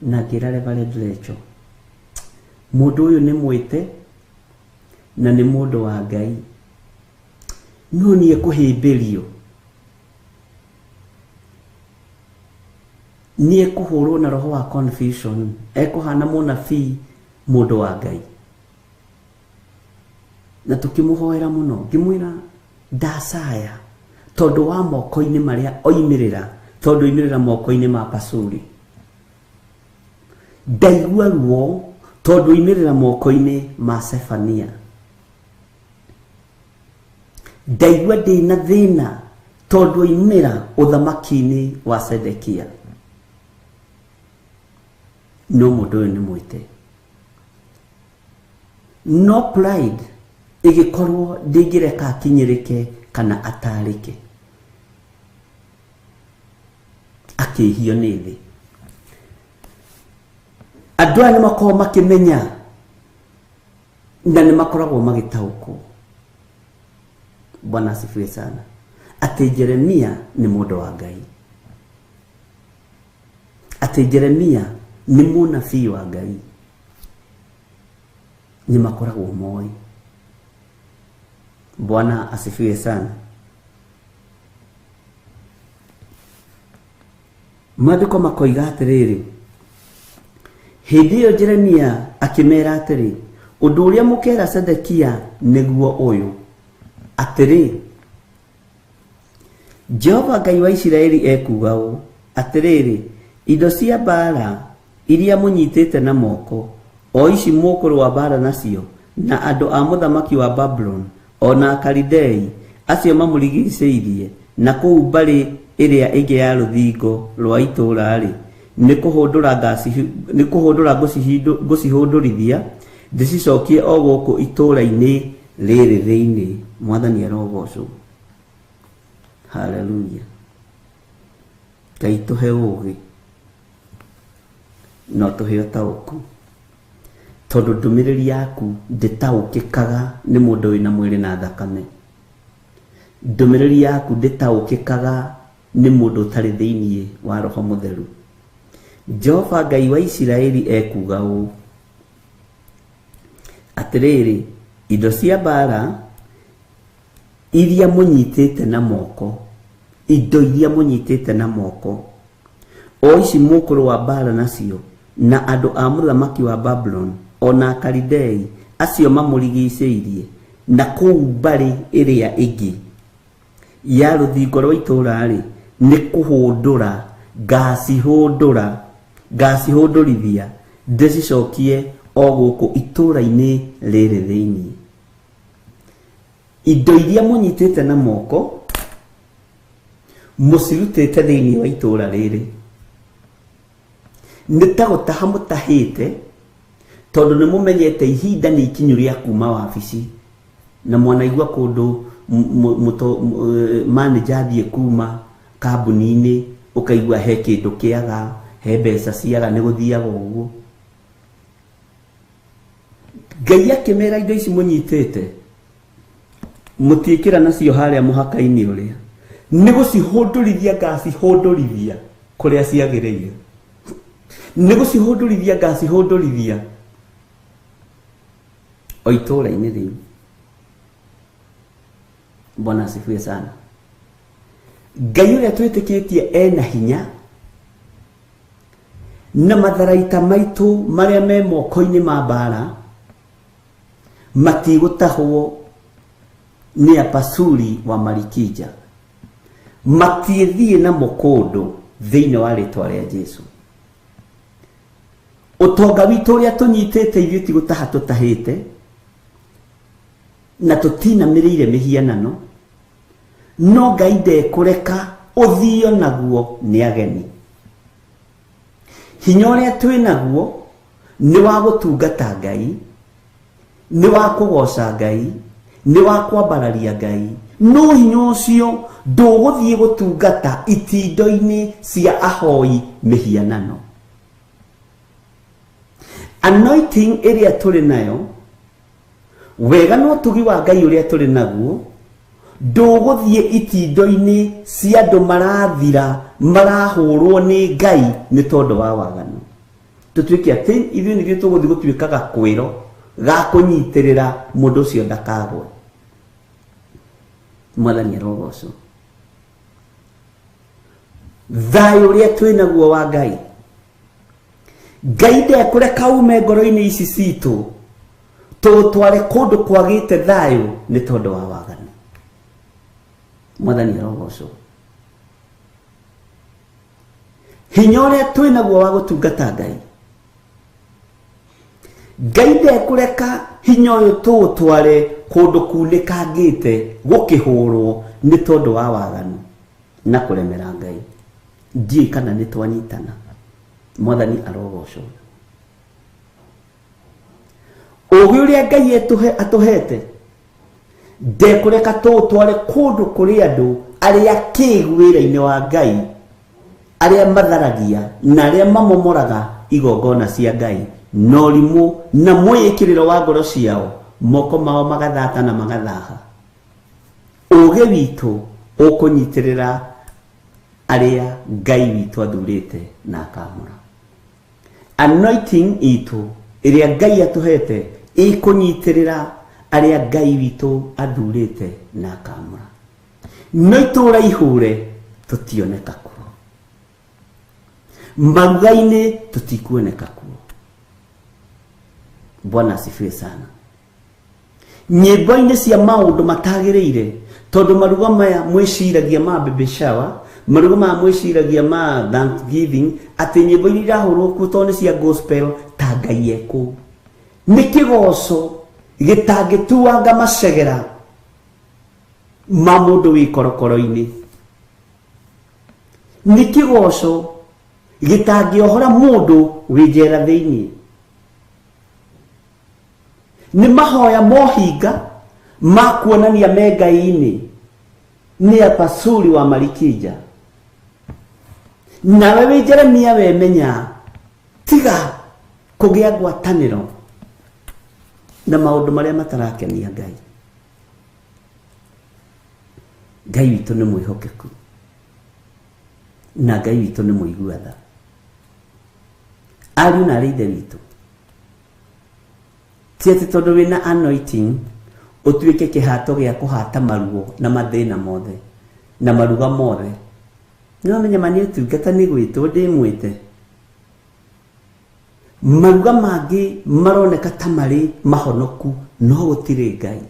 na ngĩra Reverend Rachel, mũndũ ũyũ nĩ mwĩte na nĩ mũndũ wa Ngai, no nĩ ekũhĩmbĩrio, nĩ ekũhũrwo na roho wa confusion, ekũhana mũnabii mũndũ wa Ngai. Na tũkĩmũhoera mũno, ngĩmwĩra ndacaya tondũ wa moko-inĩ marĩa oimĩrĩra, tondũ oimĩrĩra moko-inĩ ma Pasuri. Ndaigua ruo tondũ oimĩrĩra moko-inĩ ma Sefania. Ndaigua ndĩna thĩna tondũ oimĩra ũthamaki-inĩ wa Sedekia. No mũndũ ũyũ nĩ mwĩte. No pride ĩgĩkorwo ndĩngĩreka akinyĩrĩke kana atarĩke, akĩhio nĩ thĩ. Andũ aya nĩ makoragwo makĩmenya na nĩ makoragwo magĩtaũkwo. Bwana asifiwe sana. Atĩ Jeremia nĩ mũndũ wa Ngai, atĩ Jeremia nĩ mũnabii wa Ngai, nĩ makoragwo moĩ. Bwana asifiwe sana. Maandĩko makoiga atĩrĩrĩ, hĩndĩ ĩyo Jeremia akĩmera atĩrĩ, Ũndũ ũrĩa mũkera Zedekia nĩguo ũyũ, atĩrĩ, Jehova Ngai wa Isiraeli ekuuga ũũ, atĩrĩrĩ, indo cia mbaara iria mũnyitĩte na moko, o ici mũkũrũa mbaara nacio na andũ a mũthamaki wa Babuloni, o na Akalidei acio mamũrigicĩirie, na kũu mbarĩ ĩrĩa ĩngĩ ya rũthingo rwa itũũra-rĩ, nĩ kũhũndũra nĩ kũhũndũra ngũcihũndũrithia ndĩcicokie o gũkũ itũũra-inĩ rĩrĩ thĩinĩ. Mwathani arogocwo. Haleluya. Ngai tũhe ũũgĩ no tũhe ũtaũku, tondũ ndũmĩrĩri yaku ndĩtaũkĩkaga nĩ mũndũ wĩna mwĩrĩ na thakame. Ndũmĩrĩri yaku ndĩtaũkĩkaga nĩ mũndũ ũtarĩ thĩinĩ wa Roho Mũtheru. Jehova Ngai wa Isiraeli ekuuga ũũ, atĩrĩrĩ, indo cia mbaara iria mũnyitĩte na moko, indo iria mũnyitĩte na moko, o ici mũkũrũa mbaara nacio na andũ a mũthamaki wa Babuloni, o na Akalidei acio mamũrigicĩirie, na kũu mbarĩ ĩrĩa ĩngĩ ya rũthingo rwa itũũra-rĩ, nĩ kũhũndũra ngacihũndũra, ngacihũndũrithia ndĩcicokie o gũkũ itũũra-inĩ rĩrĩ thĩinĩ. Indo iria mũnyitĩte na moko mũcirutĩte thĩinĩ wa itũũra rĩrĩ, nĩ ta gũtaha mũtahĩte, tondũ nĩ mũmenyete ihinda nĩ ikinyu rĩa kuma wabici, na mwanaigua kũndũ manager athiĩ kuma kambuni-inĩ, ũkaigua he kĩndũ kĩaga, he mbeca ciaga, nĩ gũthiaga ũguo. Ngai akĩmera indo ici mũnyitĩte mũtiĩkĩra nacio harĩa mũhaka-inĩ ũrĩa, nĩ gũcihũndũrithia ngacihũndũrithia kũrĩa ciagĩrĩire, nĩ gũcihũndũrithia ngacihũndũrithia o itũũra-inĩ rĩu. Bwana asifiwe sana. Ngai ũrĩa twĩtĩkĩtie ena hinya, na matharaita maitũ marĩa me moko-inĩ ma mbaara matigũtahwo nĩ Apasuri wa Marikija, matiĩthiĩ namo kũndũ thĩinĩ wa rĩtwa rĩa Jesu. Ũtonga witũ ũrĩa tũnyitĩte ithuĩ ti gũtaha tũtahĩte, na tũtinamĩrĩire mĩhianano, no Ngai ndekũreka ũthio naguo nĩ ageni. Hinya ũrĩa twĩ naguo nĩ wa gũtungata Ngai, nĩ wa kũgoca Ngai, nĩ wa kwambararia Ngai, no hinya ũcio ndũgũthiĩ gũtungata itindo-inĩ cia ahoi mĩhianano. Anointing ĩrĩa tũrĩ nayo, wega na ũtugi wa Ngai ũrĩa tũrĩ naguo, ndũgũthiĩ itindo-inĩ cia andũ marathira, marahũrwo nĩ Ngai nĩ tondũ wa waganu. Tũtuĩke atĩ ithuĩ nĩthuĩ tũgũthiĩ gũtuĩka gakwĩro ga kũnyitĩrĩra mũndũ ũcio ndakagwe. Mwathani arogocwo. Thayũ ũrĩa twĩ naguo wa Ngai, Ngai ndekũreka ume ngoro-inĩ ici citũ tũtware kũndũ kwagĩte thayũ nĩ tondũ wa waganu. Mwathani arogocwo. Hinya ũrĩa twĩ naguo wa gũtungata Ngai, Ngai ndekũreka hinya ũyũ tũũtware kũndũ kunĩkangĩte gũkĩhũrwo nĩ tondũ wa waganu na kũremera Ngai. Ndiũĩ kana nĩ twanyitana. Mwathani arogocwo. Ũũgĩ ũrĩa Ngai atũhete ndekũreka tũũtware kũndũ kũrĩ andũ arĩa kĩgu wĩra-inĩ wa Ngai, arĩa matharagia na arĩa mamomoraga igongona cia Ngai na ũrimũ na mwĩĩkĩrĩro wa ngoro ciao, moko mao magathata na magathaha. Ũũgĩ witũ ũkũnyitĩrĩra arĩa Ngai witũ athurĩte na akamũra. Anointing itũ ĩrĩa Ngai atũhete ĩkũnyitĩrĩra arĩa Ngai witũ athurĩte na akamũra. No itũũra ihũre tũtioneka kuo, maruga-inĩ tũtikuoneka kuo. Bwana asifiwe sana. Nyĩmbo-inĩ cia maũndũ matagĩrĩire, tondũ maruga maya mwĩciragia ma baby shower, maruga maya mwĩciragia ma Thanksgiving, atĩ nyĩmbo iria irahũrwo kuo tondũ nĩ cia gospel ta Ngai ekũu. Nĩ kĩgoco gĩtangĩtuanga macegera ma mũndũ wĩ korokoro-inĩ. Nĩ kĩgoco gĩtangĩohora mũndũ wĩ njera thĩinĩ. Nĩ mahoya mohinga ma kuonania me Ngai-inĩ nĩ apasuri wa Marikija. Nawe wĩ Jeremia wemenya tiga kũgĩa ngwatanĩro na maũndũ marĩa matarakenia Ngai. Ngai witũ nĩ mwĩhokeku na Ngai witũ nĩ mũigua tha. Ariũ na arĩ ithe witũ, ti atĩ tondũ wĩna anointing ũtuĩke kĩhato gĩa kũhata maruo na mathĩna mothe na maruga mothe. No menya ma nĩ ũtungata nĩ gwĩtwo ndĩmwĩte. Maruga mangĩ maroneka ta marĩ mahonoku no gũtirĩ Ngai.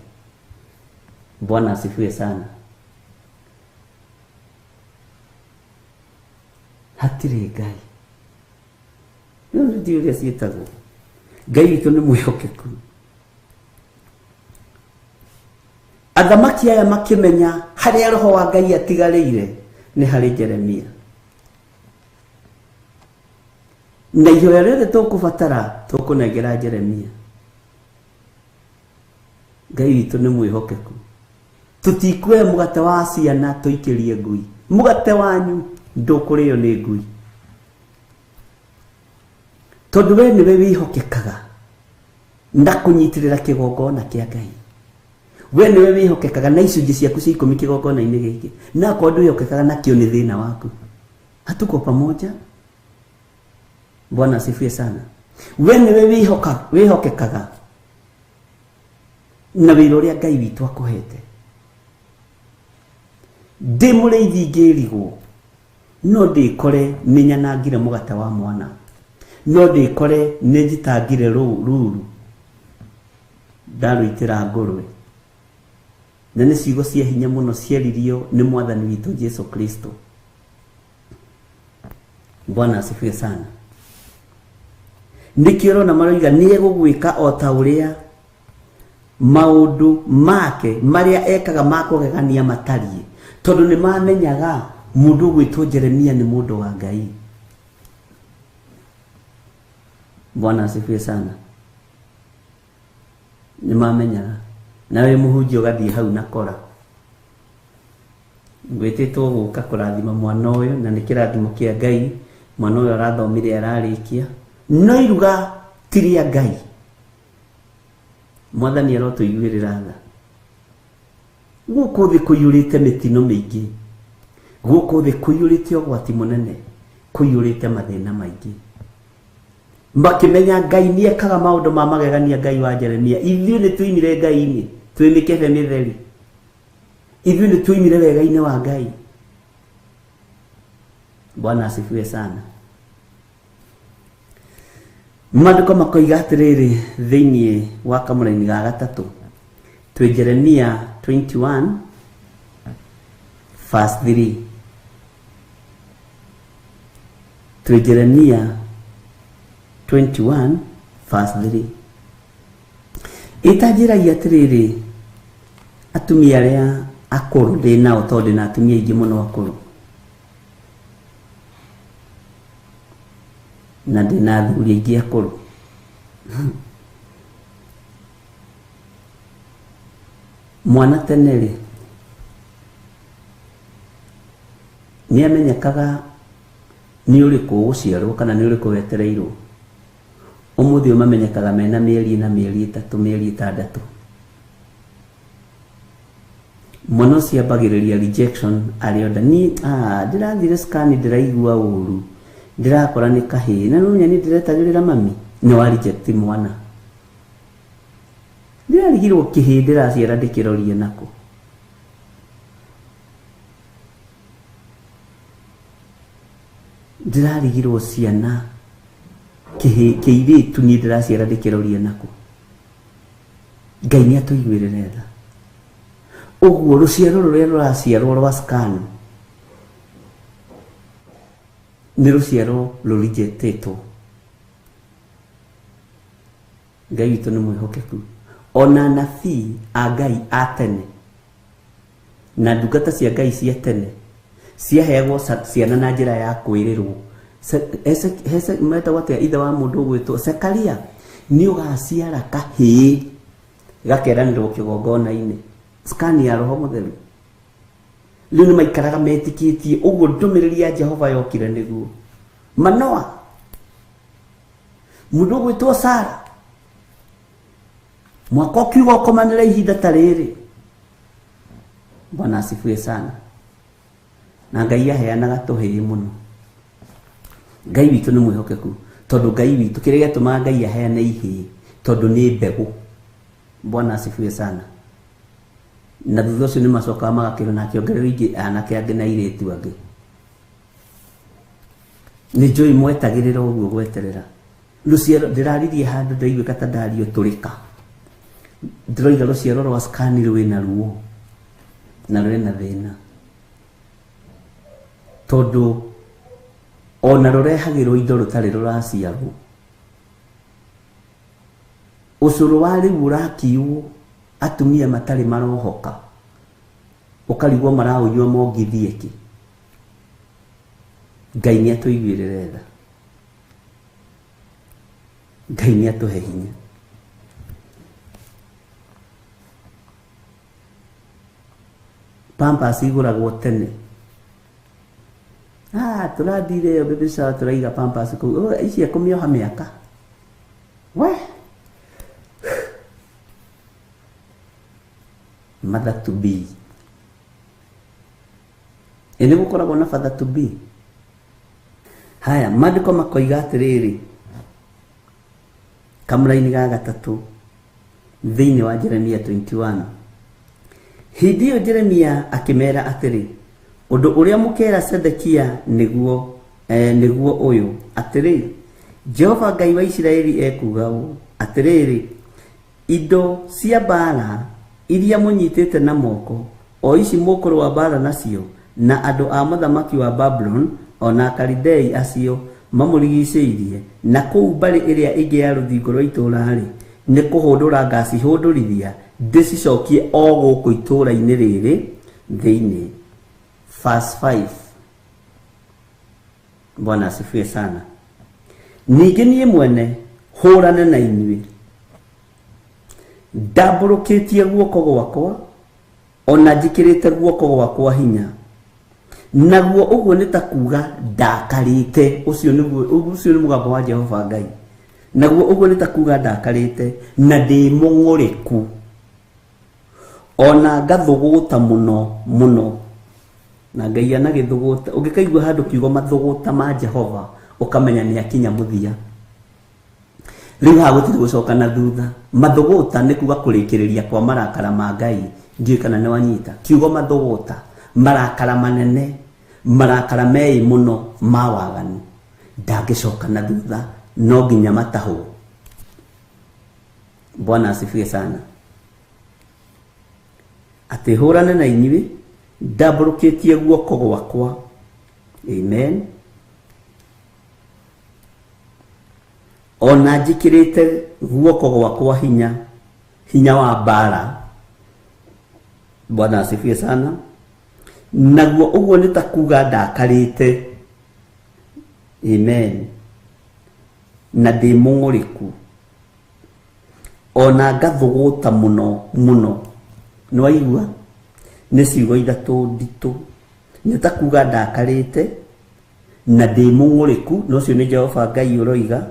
Bwana asifiwe sana. Hatirĩ Ngai. Rĩu ndiũĩ ũrĩa ciĩtagwo. Ngai witũ nĩ mwĩhokeku. Athamaki aya makĩmenya harĩa roho wa Ngai atigarĩire nĩ harĩ Jeremia. Na ihoya rĩothe tũkũbatara tũkũnengera Jeremia. Ngai witũ nĩ mwĩhokeku. Tũtikuoya mũgate wa ciana tũikĩrie ngui. Mũgate wanyu ndũkũrĩo nĩ ngui. Tondũ we nĩwe wĩhokekaga na kũnyitĩrĩra kĩgongona kĩa Ngai. We nĩwe wĩhokekaga na icunjĩ ciaku cia ikũmi kĩgongona-inĩ gĩkĩ. Na akorwo ndwĩhokekaga nakĩo nĩ thĩna waku. Hatuko pamoja. Bwana asifiwe sana. We nĩwe wĩhokekaga na wĩra ũrĩa Ngai witũ akũhete. Ndĩ mũrĩithi ngĩrigwo, no ndĩkore nĩnyanangire mũgate wa mwana, no ndĩkore nĩnjitangire ruru ndarũitĩra ngũrwe. Na nĩ ciugo cia hinya mũno ciaririo nĩ mwathani witũ Jesu Kristo. Bwana asifiwe sana. Nĩkĩo ũrona maroiga nĩ egũgwĩka o ta ũrĩa maũndũ make marĩa ekaga ma kũgegania matariĩ, tondũ nĩ mamenyaga mũndũ ũgwĩtwo Jeremia nĩ mũndũ wa Ngai. Bwana asifiwe sana. Nĩ mamenyaga. Nawe mũhunjia ũgathiĩ hau na kora. Ngwĩtĩtwo gũka kũrathima mwana ũyũ, na nĩ kĩrathimo kĩa Ngai. Mwana ũyũ arathomire ararĩkia. No iruga ti rĩa Ngai. Mwathani arotũiguĩrĩra tha. Gũkũ thĩ kũiyũrĩte mĩtino mĩingĩ. Gũkũ thĩ kũiyũrĩte ũgwati mũnene, kũiyũrĩte mathĩna maingĩ. Makĩmenya Ngai nĩ ekaga maũndũ ma magegania. Ngai wa Jeremia, ithuĩ nĩ tũimire Ngai-inĩ, twĩ mĩkebe mĩtheri. Ithuĩ nĩ tũimire wega-inĩ wa Ngai. Bwana asifiwe sana. Maandĩko makoiga atĩrĩrĩ thĩinĩ wa kamũraini ga gatatũ, twĩ Jeremia 21 verse 3. Twĩ Jeremia 21 verse 3. Ĩtanjĩragia atĩrĩrĩ, atumia arĩa akũrũ ndĩ nao, tondũ ndĩ na atumia aingĩ mũno akũrũ, na ndĩ na athuri aingĩ akũrũ. Mwana tene rĩ, nĩ amenyekaga nĩ ũrĩkũ ũgũciarwo kana nĩ ũrĩkũ wetereirwo. Ũmũthĩ ũyũ mamenyekaga mena mĩeri ĩna, mĩeri ĩtatũ, mĩeri ĩtandatũ. Mwana ũcio ambagĩrĩria rejection arĩ o nda. Niĩ, ndĩrathire scan ndĩraigua ũru, ndĩrakora nĩ kahĩĩ, na no niĩ ndĩretagĩrĩra mami. Nĩ wa reject mwana. Ndĩrarigirwo kĩhĩĩ ndĩraciara ndĩkĩrorie nako. Ndĩrarigirwo ciana kĩhĩĩ kĩirĩtu niĩ ndĩraciara ndĩkĩrorie nako. Ngai nĩ atũiguĩrĩre tha. Ũguo rũciaro rũrĩa rũraciarwo rwa scan nĩ rũciaro rũrijetĩtwo. Ngai witũ nĩ mwĩhokeku. Ona anabii a Ngai a tene na ndungata cia Ngai cia tene ciaheagwo ciana na njĩra ya kwĩrĩrwo. Metagwo atĩa ithe wa mũndũ ũgwĩtwo Zekaria, nĩ ũgaciara kahĩĩ gakeranĩrwo kĩgongona-inĩ. Scan ya Roho Mũtheru. Rĩu nĩ maikaraga metĩkĩtie ũguo ndũmĩrĩri ya Jehova yokire nĩguo. Manoa, mũndũ ũgwĩtwo Sara, mwaka ũkiuga ũkomanĩre ihinda ta rĩrĩ. Bwana asifiwe sana. Na Ngai aheanaga tũhĩĩ mũno. Ngai witũ nĩ mwĩhokeku, tondũ Ngai witũ kĩrĩa gĩatũmaga Ngai aheane ihĩĩ tondũ nĩ mbegũ. Bwana asifiwe sana. Na thutha ũcio nĩ macokaga magakĩrwo na akĩongererwo ingĩ anake angĩ na airĩtu angĩ. Nĩ njũĩ mwetagĩrĩra ũguo gweterera. Rũciaro ndĩraririe handũ ndĩraiguĩka ta ndario tũrĩka. Ndĩroiga rũciaro rwa scan rwĩna ruo na rwĩna thĩna, tondũ ona rũrehagĩrwo indo rũtarĩ rũraciarwo. Ũcũrũ wa rĩu ũrakiywo atumia matarĩ marohoka, ũkarigwo maraũnyua mongithie kĩ. Ngai nĩ atũiguĩrĩre tha. Ngai nĩ atũhe hinya. Pampers igũragwo tene. Tũrathire ĩyo baby shower tũraiga pampers kũu. Ici ekũmĩoha mĩaka. We. Mother to be. Ĩ nĩ gũkoragwo na father to be. Haya, maandĩko makoiga atĩrĩrĩ, kamũraini ga gatatũ thĩinĩ wa Jeremia 21. Hĩndĩ ĩyo Jeremia akĩmera atĩrĩ, ũndũ ũrĩa mũkera Zedekia nĩguo nĩguo ũyũ, atĩrĩ, Jehova Ngai wa Isiraeli ekuuga ũũ, atĩrĩrĩ, indo cia mbaara iria mũnyitĩte na moko, o ici mũkũrũa mbaara nacio na andũ a mũthamaki wa Babuloni ona Akalidei acio mamũrigicĩirie, na kũu mbarĩ ĩrĩa ĩngĩ ya rũthingo rwa itũũra-rĩ, nĩ kũhũndũra ngacihũndũrithia ndĩcicokie o gũkũ itũũra-inĩ rĩrĩ thĩinĩ. Verse 5. Bwana asifiwe sana. Ningĩ niĩ mwene hũrane na inyuĩ, ndambũrũkĩtie guoko gwakwa ona njĩkĩrĩte guoko gwakwa hinya, naguo ũguo nĩ ta kuga ndakarĩte. Ũcio nĩ mũgambo wa Jehova Ngai. Naguo ũguo nĩ ta kuga ndakarĩte na ndĩ mũng'ũrĩku, ona ngathũgũta mũno mũno. Na Ngai anagĩthũgũta. Ũngĩkaigua handũ kiugo mathũgũta ma Jehova, ũkamenya nĩ akinya mũthia. Rĩu haha gũtirĩ gũcoka na thutha. Mathũgũta nĩ kuga kũrĩkĩrĩria kwa marakara ma Ngai. Ndiũĩ kana nĩ wanyita. Kiugo mathũgũta, marakara manene, marakara meĩ mũno ma waganu, ndangĩcoka na thutha, no nginya matahwo. Bwana asifiwe sana. Atĩ hũrane na inyuĩ ndambũrũkĩtie guoko gwakwa. Amen. Ona njĩkĩrĩte guoko gwakwa hinya, hinya wa mbaara. Bwana asifiwe sana. Naguo ũguo nĩ ta kuga ndakarĩte. Amen. Na ndĩ mũng'ũrĩku, ona ngathũgũta mũno mũno. Nĩ waigua? Nĩ ciugo ithatũ nditũ. Nĩ ta kuga ndakarĩte na ndĩ mũng'ũrĩku, na ũcio nĩ Jehova Ngai ũroiga,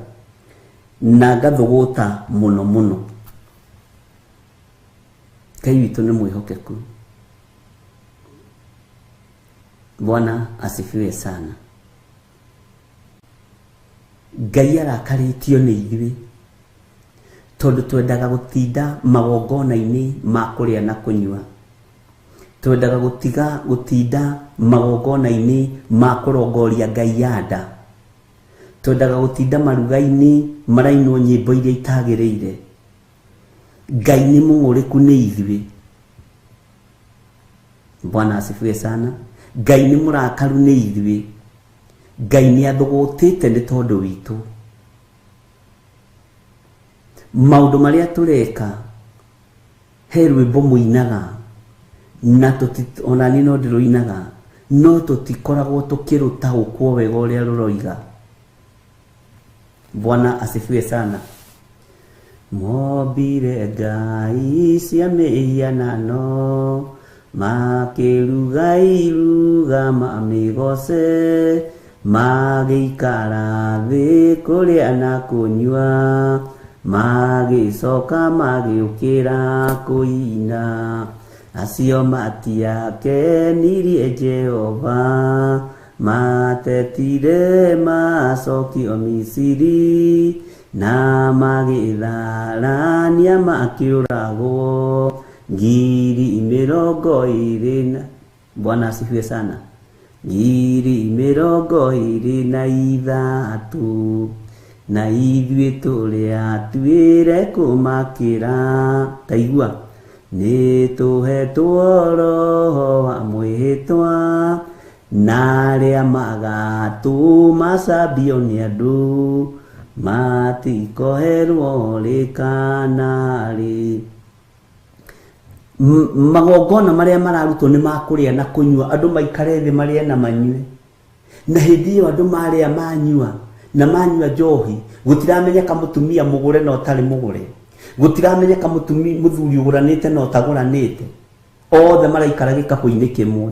na ngathũgũta mũno mũno. Ngai witũ nĩ mwĩhokeku. Bwana asifiwe sana. Ngai arakarĩtio nĩ ithuĩ tondũ twendaga gũtinda magongona-inĩ ma kũrĩa na kũnyua, twendaga gũtiga gũtinda magongona-inĩ ma kũrongoria Ngai ya nda, twendaga gũtinda maruga-inĩ marainwo nyĩmbo iria itagĩrĩire, Ngai nĩ mũng'ũrĩku nĩ ithuĩ. Bwana asifiwe sana. Ngai nĩ mũrakaru nĩ ithuĩ. Ngai nĩ athũgũtĩte nĩ tondũ witũ. Maũndũ marĩa tũreka, he rwĩmbo mũinaga na ona niĩ no ndĩrũinaga, no tũtikoragwo tũkĩrũtaũkwo wega ũrĩa rũroiga. Bwana asifiwe sana. Mombire ngai cia mĩhianano, makĩruga iruga mamĩgoce, magĩikara thĩ kũrĩa na kũnyua, magĩcoka magĩũkĩra kũina. Acio matiakenirie Jehova, matetire macokio Misiri, na magĩtharania makĩũragwo 20,000 na. Bwana asifiwe sana. 23,000 na ithuĩ tũrĩa atuĩre kũmakĩra. Taigua, nĩ tũhetwo roho wa mwĩhĩtwa, na arĩa magatũma cambio nĩ andũ matikoherwo rĩ kana rĩ. Magongona marĩa mararutwo nĩ ma kũrĩa na kũnyua, andũ maikare thĩ marĩe na manyue. Na hĩndĩ ĩyo andũ marĩa manyua na manyua njohi, gũtiramenyeka mũtumia mũgũre na ũtarĩ mũgũre, gũtiramenyeka mũthuri ũgũranĩte na ũtagũranĩte, othe maraikara gĩkabũ-inĩ kĩmwe,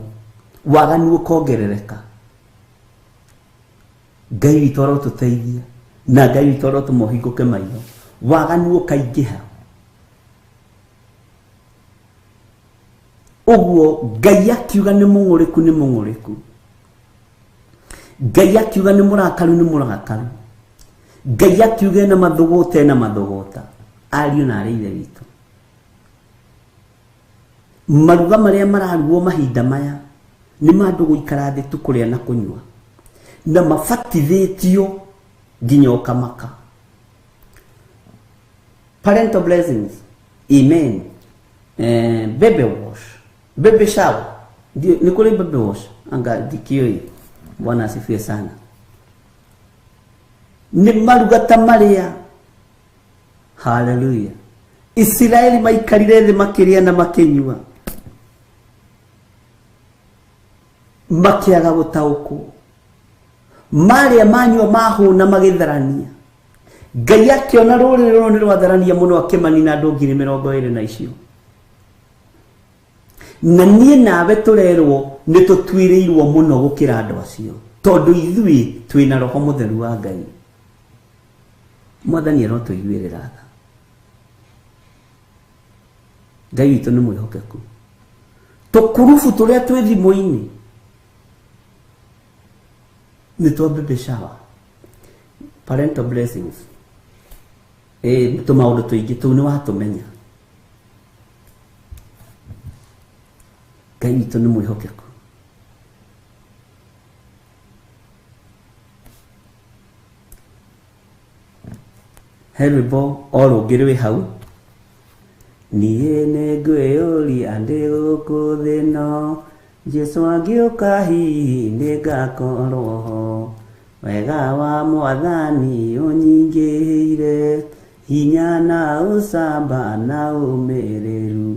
waganu ũkongerereka. Ngai witũ arotũteithia na Ngai witũ arotũma ũhingũke maitho, waganu ũkaingĩha. Ũguo Ngai akiuga nĩ mũng'ũrĩku nĩ mũng'ũrĩku, Ngai akiuga nĩ mũrakaru nĩ mũrakaru, Ngai akiuga ena mathũgũta ena mathũgũta. Ariũ na arĩ ithe witũ, maruga marĩa mararugwo mahinda maya nĩ ma andũ gũikara thĩ tu kũrĩa na kũnyua, na mabatithĩtio nginya ũkamaka. Parental blessings, amen. Baby wash, baby shower, nĩ kũrĩ baby wash anga ndikĩũĩ. Bwana asifiwe sana. Nĩ maruga ta marĩa, haleluya, Isiraeli maikarire thĩ makĩrĩa na makĩnyua, makĩaga gũtaũkwo, marĩa manyua mahũna magĩtharania. Ngai akĩona rũrĩrĩ rũrũ nĩ rwatharania mũno, akĩmanina andũ 20,000 na icio. Na niĩ nawe tũrerwo nĩ tũtuĩrĩirwo mũno gũkĩra andũ acio, tondũ ithuĩ twĩna roho mũtheru wa Ngai. Mwathani arotũiguĩrĩra tha. Ngai witũ nĩ mwĩhokeku. Tũkurubu tũrĩa twĩ thimũ-inĩ nĩ twa baby shower, parental blessings, tũmaũndũ tũingĩ tũu nĩ watũmenya. Ngai witũ nĩ mwĩhokeku. He rwĩmbo o rũngĩ rwĩ hau, niĩ nĩ ngwĩyũria ndĩ gũkũ thĩ ĩno, Jesũ angĩũka hihi nĩ ngakorwo ho. Wega wa Mwathani ũnyingĩhĩire, hinya na ũcamba na ũmĩrĩru,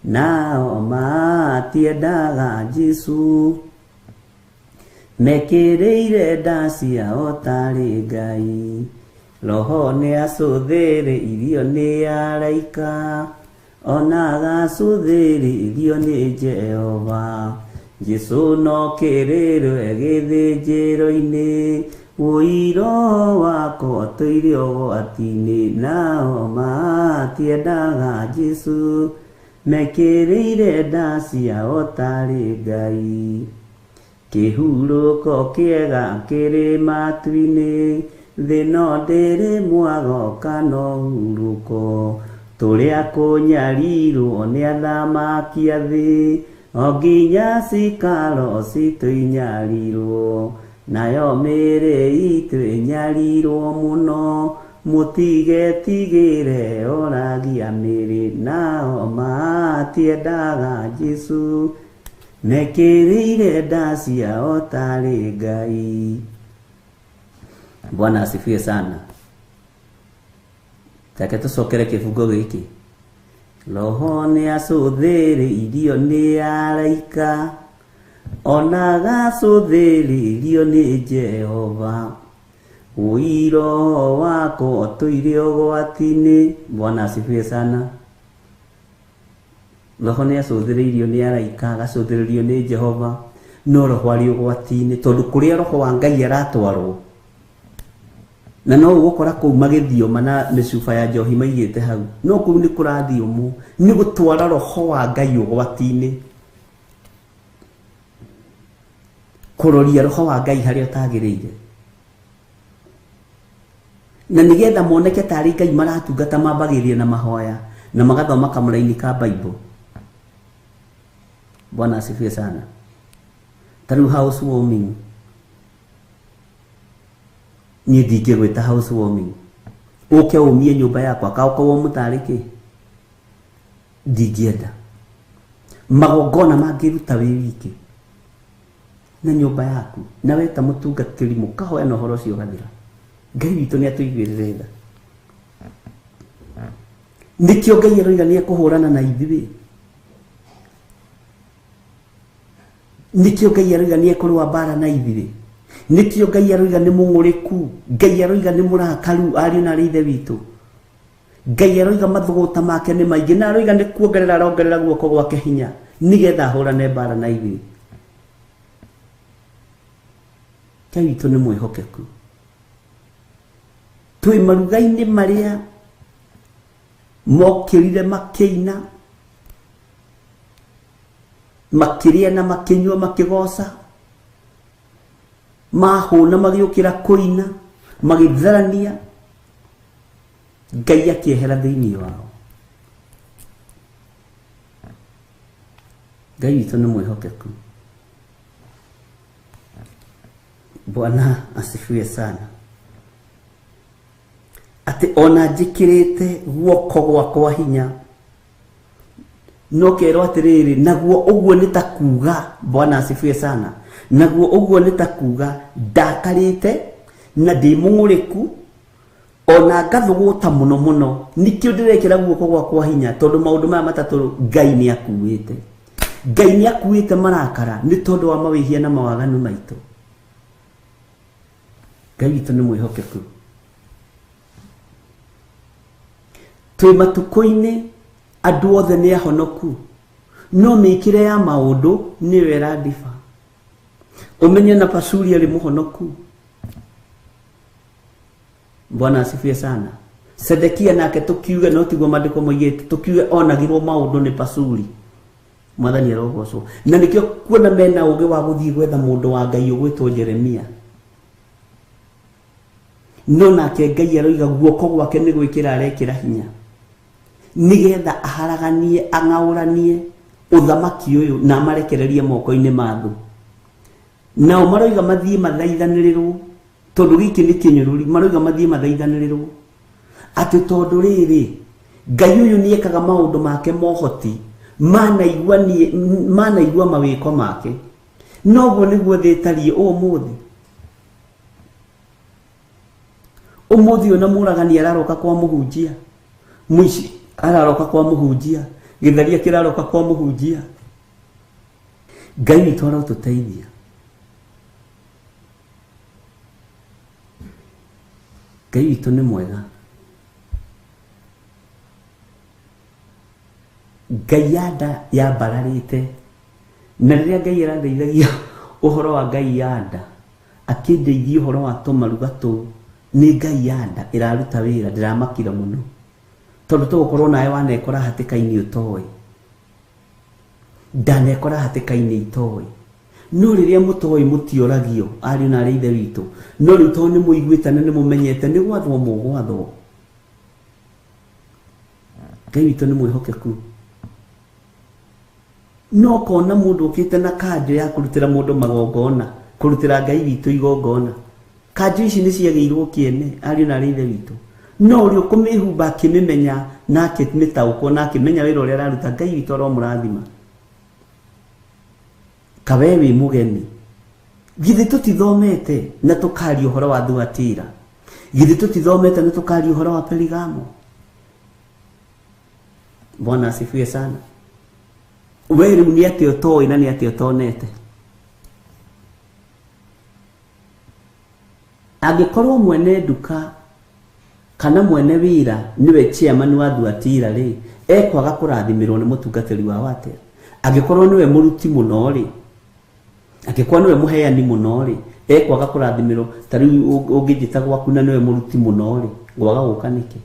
nao matiendaga Jesũ, mekĩrĩire nda ciao tarĩ Ngai. Roho nĩ acũthĩrĩirio nĩ araika, ona agacũthĩrĩirio nĩ Jehova. Jesũ no kĩrĩrwe gĩthĩnjĩro-inĩ, ũiro wakwa tũire ũgwati-inĩ, nao matiendaga Jesũ, mekĩrĩire nda ciao tarĩ Ngai. Kĩhurũko kĩega kĩrĩ matu-inĩ, thĩ no ndĩrĩ mwago kana ũhurũko. Tũrĩa kũnyarirwo nĩ athamaki a thĩ, o nginya cikaro citũ inyarirwo, nayo mĩĩrĩ itũ ĩnyarirwo mũno, Mũtigetigĩre oragia mĩrĩ nao matiendaga Jesũ mekĩrĩire nda ciao tarĩ Ngai. Bwana asifiwe sana. Take tũcokere kĩbungo gĩkĩ. Roho nĩacũthĩrĩirio nĩ araika, ona agacũthĩrĩrio nĩ Jehova. Ũiro wakwa ũtũire ũgwati-inĩ. Bwana asifiwe sana. Roho nĩacũthĩrĩirio nĩ araika, agacũthĩrĩrio nĩ Jehova, no roho arĩ ũgwati-inĩ tondũ kũrĩa roho wa Ngai aratwarwo na no ũgũkora kũu magĩthioma na mĩcuba ya njohi maigĩte hau, no kũu nĩ kũrathiomwo nĩ gũtwara roho wa Ngai ũgwati-inĩ, kũroria roho wa Ngai harĩa ũtagĩrĩire, na nĩgetha moneke tarĩ Ngai maratungata mambagĩrĩria na mahoya na magathoma kamũraini ka Bible. Bwana asifiwe sana. Ta rĩu house warming, niĩ ndingĩgwĩta house warming ũke ũmie nyũmba yakwa kaũkorwo mũtarĩ kĩ, ndingĩenda. Magongona mangĩruta wĩ wiki na nyũmba yaku na weta mũtungatĩri mũkahoya na ũhoro ũcio ũgathira. Ngai witũ nĩ atũiguĩrĩre tha. Nĩkĩo Ngai aroiga nĩ ekũhũrana na ithuĩ, nĩkĩo Ngai aroiga nĩ ekũrũa mbara na ithuĩ, nĩkĩo Ngai aroiga nĩ mũng'ũrĩku, Ngai aroiga nĩ mũrakaru ariũ na arĩ ithe witũ, Ngai aroiga mathũgũta make nĩ maingĩ, na aroiga nĩ kuongerera arongerera guoko gwake hinya nĩgetha ahũrane mbara na ithuĩ. Ngai witũ nĩ mwĩhokeku. Twĩ maruga-inĩ marĩa mokĩrire makĩina, makĩrĩa na makĩnyua makĩgoca, mahũna magĩũkĩra kũina, magĩtharania, Ngai akĩehera thĩinĩ wao. Ngai witũ nĩ mwĩhokeku. Bwana asifiwe sana. Atĩ ona njĩkĩrĩte guoko gwakwa hinya, no kerwo atĩrĩrĩ, naguo ũguo nĩ ta kuga, Bwana asifiwe sana, naguo ũguo nĩ ta kuga ndakarĩte na ndĩ mũng'ũrĩku ona ngathũgũta mũno mũno, nĩkĩo ndĩrekĩra guoko gwakwa hinya, tondũ maũndũ maya matatũ Ngai nĩ akuĩte. Ngai nĩ akuĩte marakara nĩ tondũ wa mawĩhia na mawaganu maitũ. Ngai witũ nĩ mwĩhokeku. Twĩ matukũ-inĩ andũ othe nĩ ahonoku, no mĩkĩre ya maũndũ nĩyo ĩrandiba. Ũmenye na Pashuri arĩ mũhonoku. Bwana asifiwe sana. Sedekia nake tũkiuge, no tiguo maandĩko moigĩte, tũkiuge onagirwo maũndũ nĩ Pashuri. Mwathani arogocwo. Na nĩkĩo kuona mena ũgĩ wa gũthiĩ gwetha mũndũ wa Ngai ũgwĩtwo Jeremia. No nake Ngai aroiga guoko gwake nĩ gwĩkĩra arekĩra hinya nĩgetha aharaganie, ang'aũranie ũthamaki ũyũ na amarekererie moko-inĩ ma thũ. Nao maroiga mathiĩ mathaithanĩrĩrwo, tondũ gĩkĩ nĩ kĩnyũrũri, maroiga mathiĩ mathaithanĩrĩrwo atĩ tondũ rĩrĩ Ngai ũyũ nĩekaga maũndũ make mohoti, manaigua mawĩko make. Noguo nĩguo thĩ ĩtariĩ ũmũthĩ. Ũmũthĩ ũyũ na mũragani araroka kwa mũhunjia, mũici araroka kwa mũhunjia, gĩtharia kĩraroka kwa mũhunjia. Ngai witũ arotũteithia. Ngai witũ nĩ mwega. Ngai ya nda yambararĩte, na rĩrĩa Ngai arandeithagia ũhoro wa Ngai ya nda, akĩndeithia ũhoro wa tũmaruga tũu, nĩ Ngai ya nda ĩraruta wĩra, ndĩramakira mũno tondũ tũgũkorwo nawe wanekora hatĩka-inĩ ũtoĩ, ndanekora hatĩka-inĩ itoĩ. No rĩrĩa mũtoĩ mũtioragio, ariũ na arĩ ithe witũ, no rĩu tondũ nĩ mũiguĩte na nĩ mũmenyete nĩ gwathwo mũgwathwo. Ngai witũ nĩ mwĩhokeku. No kona mũndũ ũkĩte na kanjũ ya kũrutĩra mũndũ magongona, kũrutĩra Ngai witũ igongona, kanjũ ici nĩ ciagĩirwo kĩene, ariũ na arĩ ithe witũ. No ũrĩa ũkũmĩhumba akĩmĩmenya na akĩmĩtaũkwo na akĩmenya wĩra ũrĩa araruta, Ngai witũ aromũrathima. Kawe wĩ mũgeni, githĩ tũtithomete na tũkaria ũhoro wa Thuatira? Githĩ tũtithomete na tũkaria ũhoro wa Perigamo? Bwana asifiwe sana. We rĩu nĩ atĩa ũtoĩ na nĩ atĩa ũtonete? Angĩkorwo mwene nduka kana mwene wĩra nĩwe chairman wa Thuatira rĩ, ekwaga kũrathimĩrwo nĩ mũtungatĩri wao atĩa? Angĩkorwo nĩwe mũruti mũno rĩ, angĩkorwo nĩwe mũheani mũno rĩ, ekwaga kũrathimĩrwo? Ta rĩu ũngĩnjĩta gwaku na nĩwe mũruti mũno rĩ, ngwaga gũka nĩkĩ?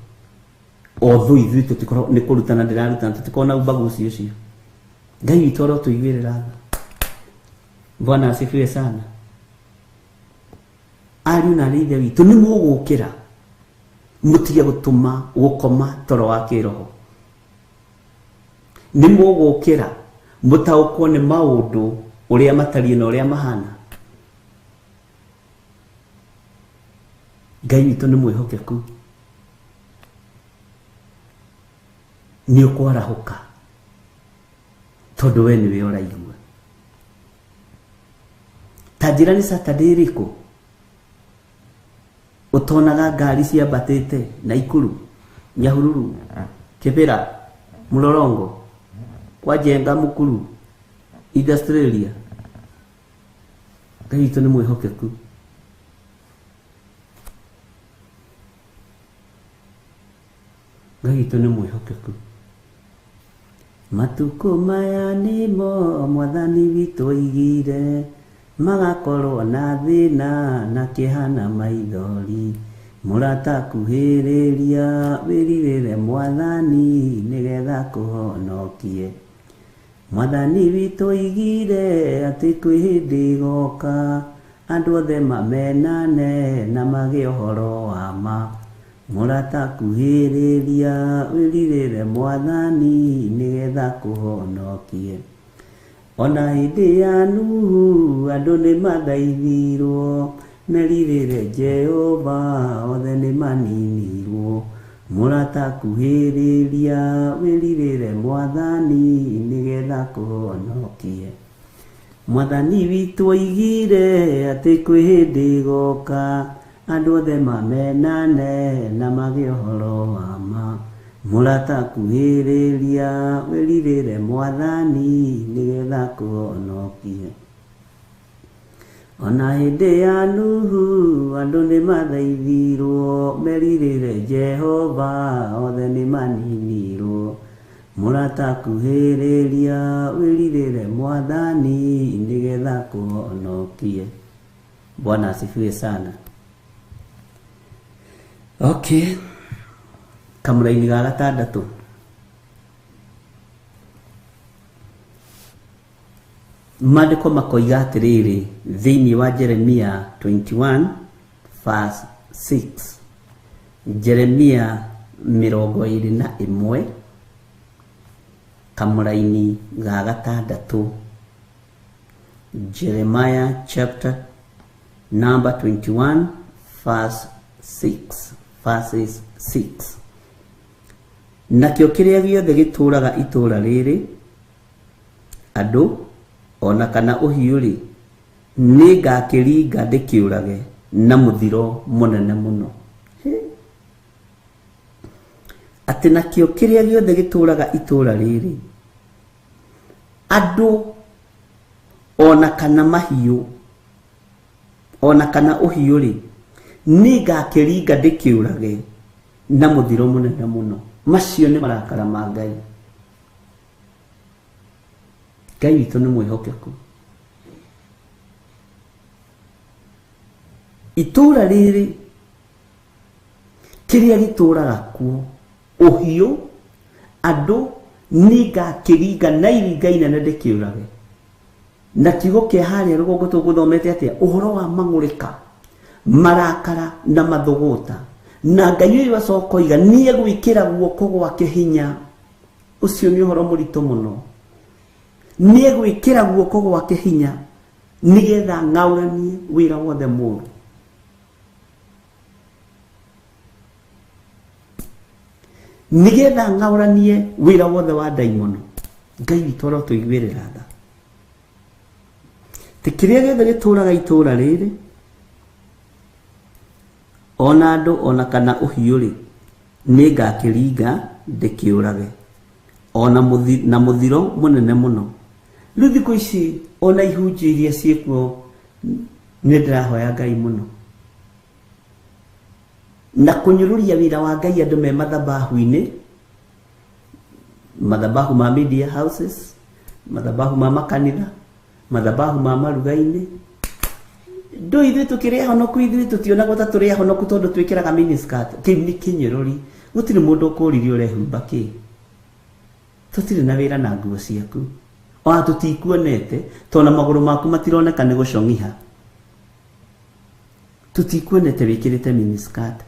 Otho ithuĩ tũtikorwo nĩ kũrutana ndĩrarutana, tũtikorwo na ubaguzi ũcio. Ngai witũ arotũiguĩrĩra tha. Bwana asifiwe sana. Ariũ na arĩ ithe witũ, nĩ mũgũkĩra mũtige gũtũma gũkoma toro wa kĩroho. Nĩ mũgũkĩra mũtaũkwo nĩ maũndũ ũrĩa matariĩ na ũrĩa mahana. Ngai witũ nĩ mwĩhokeku, nĩ ũkwarahũka tondũ we nĩwe ũraigua. Ta njĩra nĩ Saturday ĩrĩkũ ũtonaga ngari ciambatĩte Naikuru, Nyahururu, Kibera, Mlolongo, kwa Njenga, Mukuru, Industrial? Ngai witũ nĩ mwĩhokeku. Ngai witũ nĩ mwĩhokeku. Matukũ maya nĩmo mwathani witũ oigire magakorwo na thĩna na kĩeha na maithori. Mũrata kuhĩrĩria wĩrirĩre mwathani nĩgetha kũhonokie. Mwathani witũ oigire atĩ kwĩ hĩndĩ ĩgoka andũ othe mamenane na magĩe ũhoro wa ma. Mũrata kuhĩrĩria wĩrirĩre mwathani nĩgetha kũhonokie. Ona hĩndĩ ya Nuhu andũ nĩ mathaithirwo merirĩre Jehova, othe nĩ maninirwo. Mũrata kuhĩrĩria wĩrirĩre mwathani nĩgetha kũhonokie. Mwathani witũ oigire atĩ kwĩ hĩndĩ ĩgoka andũ othe mamenane na magĩe ũhoro wa ma. Mũrata kuhĩrĩria wĩrirĩre mwathani nĩgetha kũhonokie. Ona hĩndĩ ya Nuhu andũ nĩ mathaithirwo merirĩre Jehova, othe nĩ maninirwo. Mũrata kuhĩrĩria wĩrirĩre mwathani nĩgetha kũhonokie. Bwana asifiwe sana. Okay, kamũraini ga gatandatũ. Maandĩko makoiga atĩrĩrĩ thĩinĩ wa Jeremia 21 verse 6. Jeremia 21 kamũraini ga gatandatũ. Jeremiah chapter number 21 verse 6, verses 6. Nakĩo kĩrĩa gĩothe gĩtũũraga itũũra rĩrĩ, andũ ona kana ũhiũ-rĩ, nĩngakĩringa ndĩkĩũrage na mũthiro mũnene mũno. Atĩ nakĩo kĩrĩa gĩothe gĩtũũraga itũũra rĩrĩ, andũ ona kana mahiũ ona kana ũhiũ-rĩ, nĩngakĩringa ndĩkĩũrage na mũthiro mũnene mũno. Macio nĩ marakara ma Ngai. Ngai witũ nĩ mwĩhokeku. Itũũra rĩrĩ kĩrĩa gĩtũũraga kuo, ũhiũ, andũ, nĩngakĩringa na iringa inene ndĩkĩũrage. Na kiugo kĩa harĩa rũgongo tũgũthomete atĩa? Ũhoro wa mang'ũrĩka, marakara na mathũgũta. Na Ngai ũyũ acoka oiga nĩegwĩkĩra guoko gwake hinya. Ũcio nĩ ũhoro mũritũ mũno. Nĩegwĩkĩra guoko gwake hinya nĩgetha ng'aũranie wĩra wothe mũũru. Nigetha ng'aũranie wĩra wothe wa ndaimono. Ngai witũ arotũiguĩrĩra tha. Ti kĩrĩa gĩothe gĩtũraga itũra rĩrĩ ona andũ ona kana ũhiũ rĩ, nĩngakĩringa ndĩkĩũrage ona na mũthiro mũnene mũno. Rĩu thikũ ici ona ihunjio iria ciĩkuo nĩ ndĩrahoya Ngai mũno na kũnyũrũria wĩra wa Ngai andũ me mathabahu-inĩ, mathabahu ma media houses, mathabahu ma makanitha, mathabahu ma maruga-inĩ. Ndũ ithuĩ tũkĩrĩ ahonoku, ithuĩ tũtionagwo ta tũrĩ ahonoku tondũ twĩkĩraga miniskirt. Kĩu nĩ kĩnyũrũri. Gũtirĩ mũndũ ũkũririe ũrehumba kĩ. Tũtirĩ na wĩra na nguo ciaku. Ona tũtikuonete tondũ magũrũ maku matironeka nĩ gũcong'iha. Tũtikuonete wĩkĩrĩte miniskirt.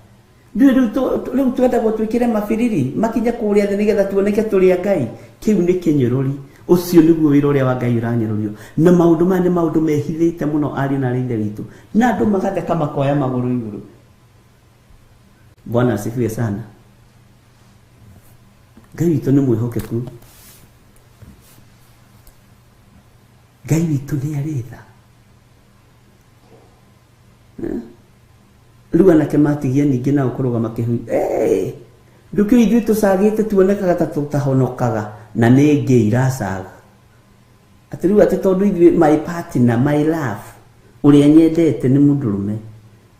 Rĩu twendagwo twĩkĩre mabiriri makinye kũrĩa thĩ nĩgetha tuoneke tũrĩ a Ngai. Kĩu nĩ kĩnyũrũri. Ũcio nĩguo wĩra ũrĩa wa Ngai ũranyũrũrio. Na maũndũ maya nĩ maũndũ mehithĩte mũno ariũ na aarĩ a Ithe witũ. Na andũ magatheka makoya magũrũ igũrũ. Bwana asifiwe sana. Ngai witũ nĩ mwĩhokeku. Ngai witũ nĩ arĩ tha. Rĩu anake matigia ningĩ nao kũrũgama kĩhu. Ndũkĩũĩ ithuĩ tũcagĩte tuonekaga ta tũtahonokaga na nĩ ngĩ iracaga. Atĩ rĩu atĩ tondũ ithuĩ my partner, my love, ũrĩa nyendete nĩ mũndũrũme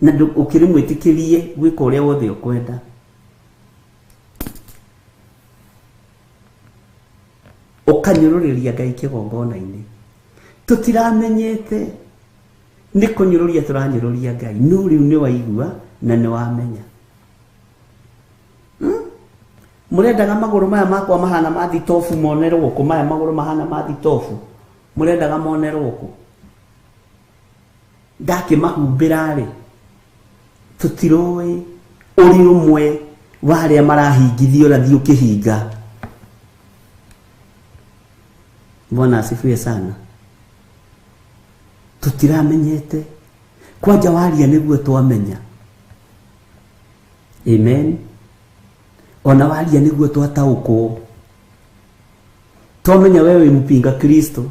na ũkĩrĩ mwĩtĩkĩrie gwĩka ũrĩa wothe ũkwenda. Ũkanyũrũrĩria Ngai kĩgongona-inĩ. Tũtiramenyete nĩ kũnyũrũria tũranyũrũria Ngai. No rĩu nĩ waigua na nĩ wamenya. Mũrendaga magũrũ maya makwa mahana ma thitobu monerwo kũ? Maya magũrũ mahana ma thitobu mũrendaga monerwo kũ? Ndakĩmahumbĩra rĩ, tũtiroĩ ũrĩ ũmwe wa arĩa marahingithio ũrathiĩ ũkĩhinga. Bwana asifiwe sana. Tũtiramenyete kwanja waria nĩguo twamenya. Amen. Ona waria nĩguo twataũkwo. Twamenya wewe wĩ mpinga Kristo.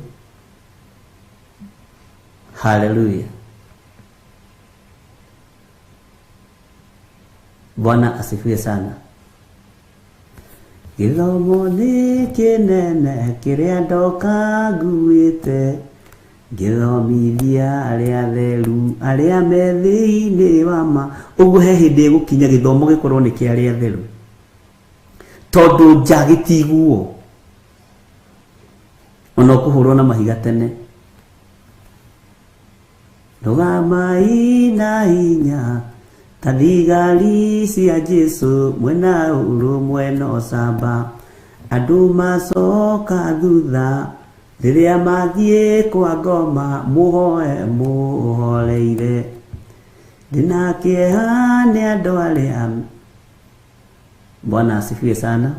Haleluya. Bwana asifiwe sana. Gĩthomo nĩ kĩnene kĩrĩa ndoka nguĩte, ngĩthomithia arĩa atheru arĩa me thĩinĩ wa ma. Ũguo he hĩndĩ ĩgũkinya gĩthomo gĩkorwo nĩ kĩa arĩa atheru, tondũ nja gĩtiguo ona ũkũhũrwo na mahiga tene. Rũgamai na hinya ta thigari cia Jesũ, mwena ũrũmwe na ũcamba. Andũ macoka thutha rĩrĩa mathiĩ kwa ngoma, mũhoe mũhoreire. Ndĩna kĩeha nĩ andũ arĩa, Bwana asifiwe sana,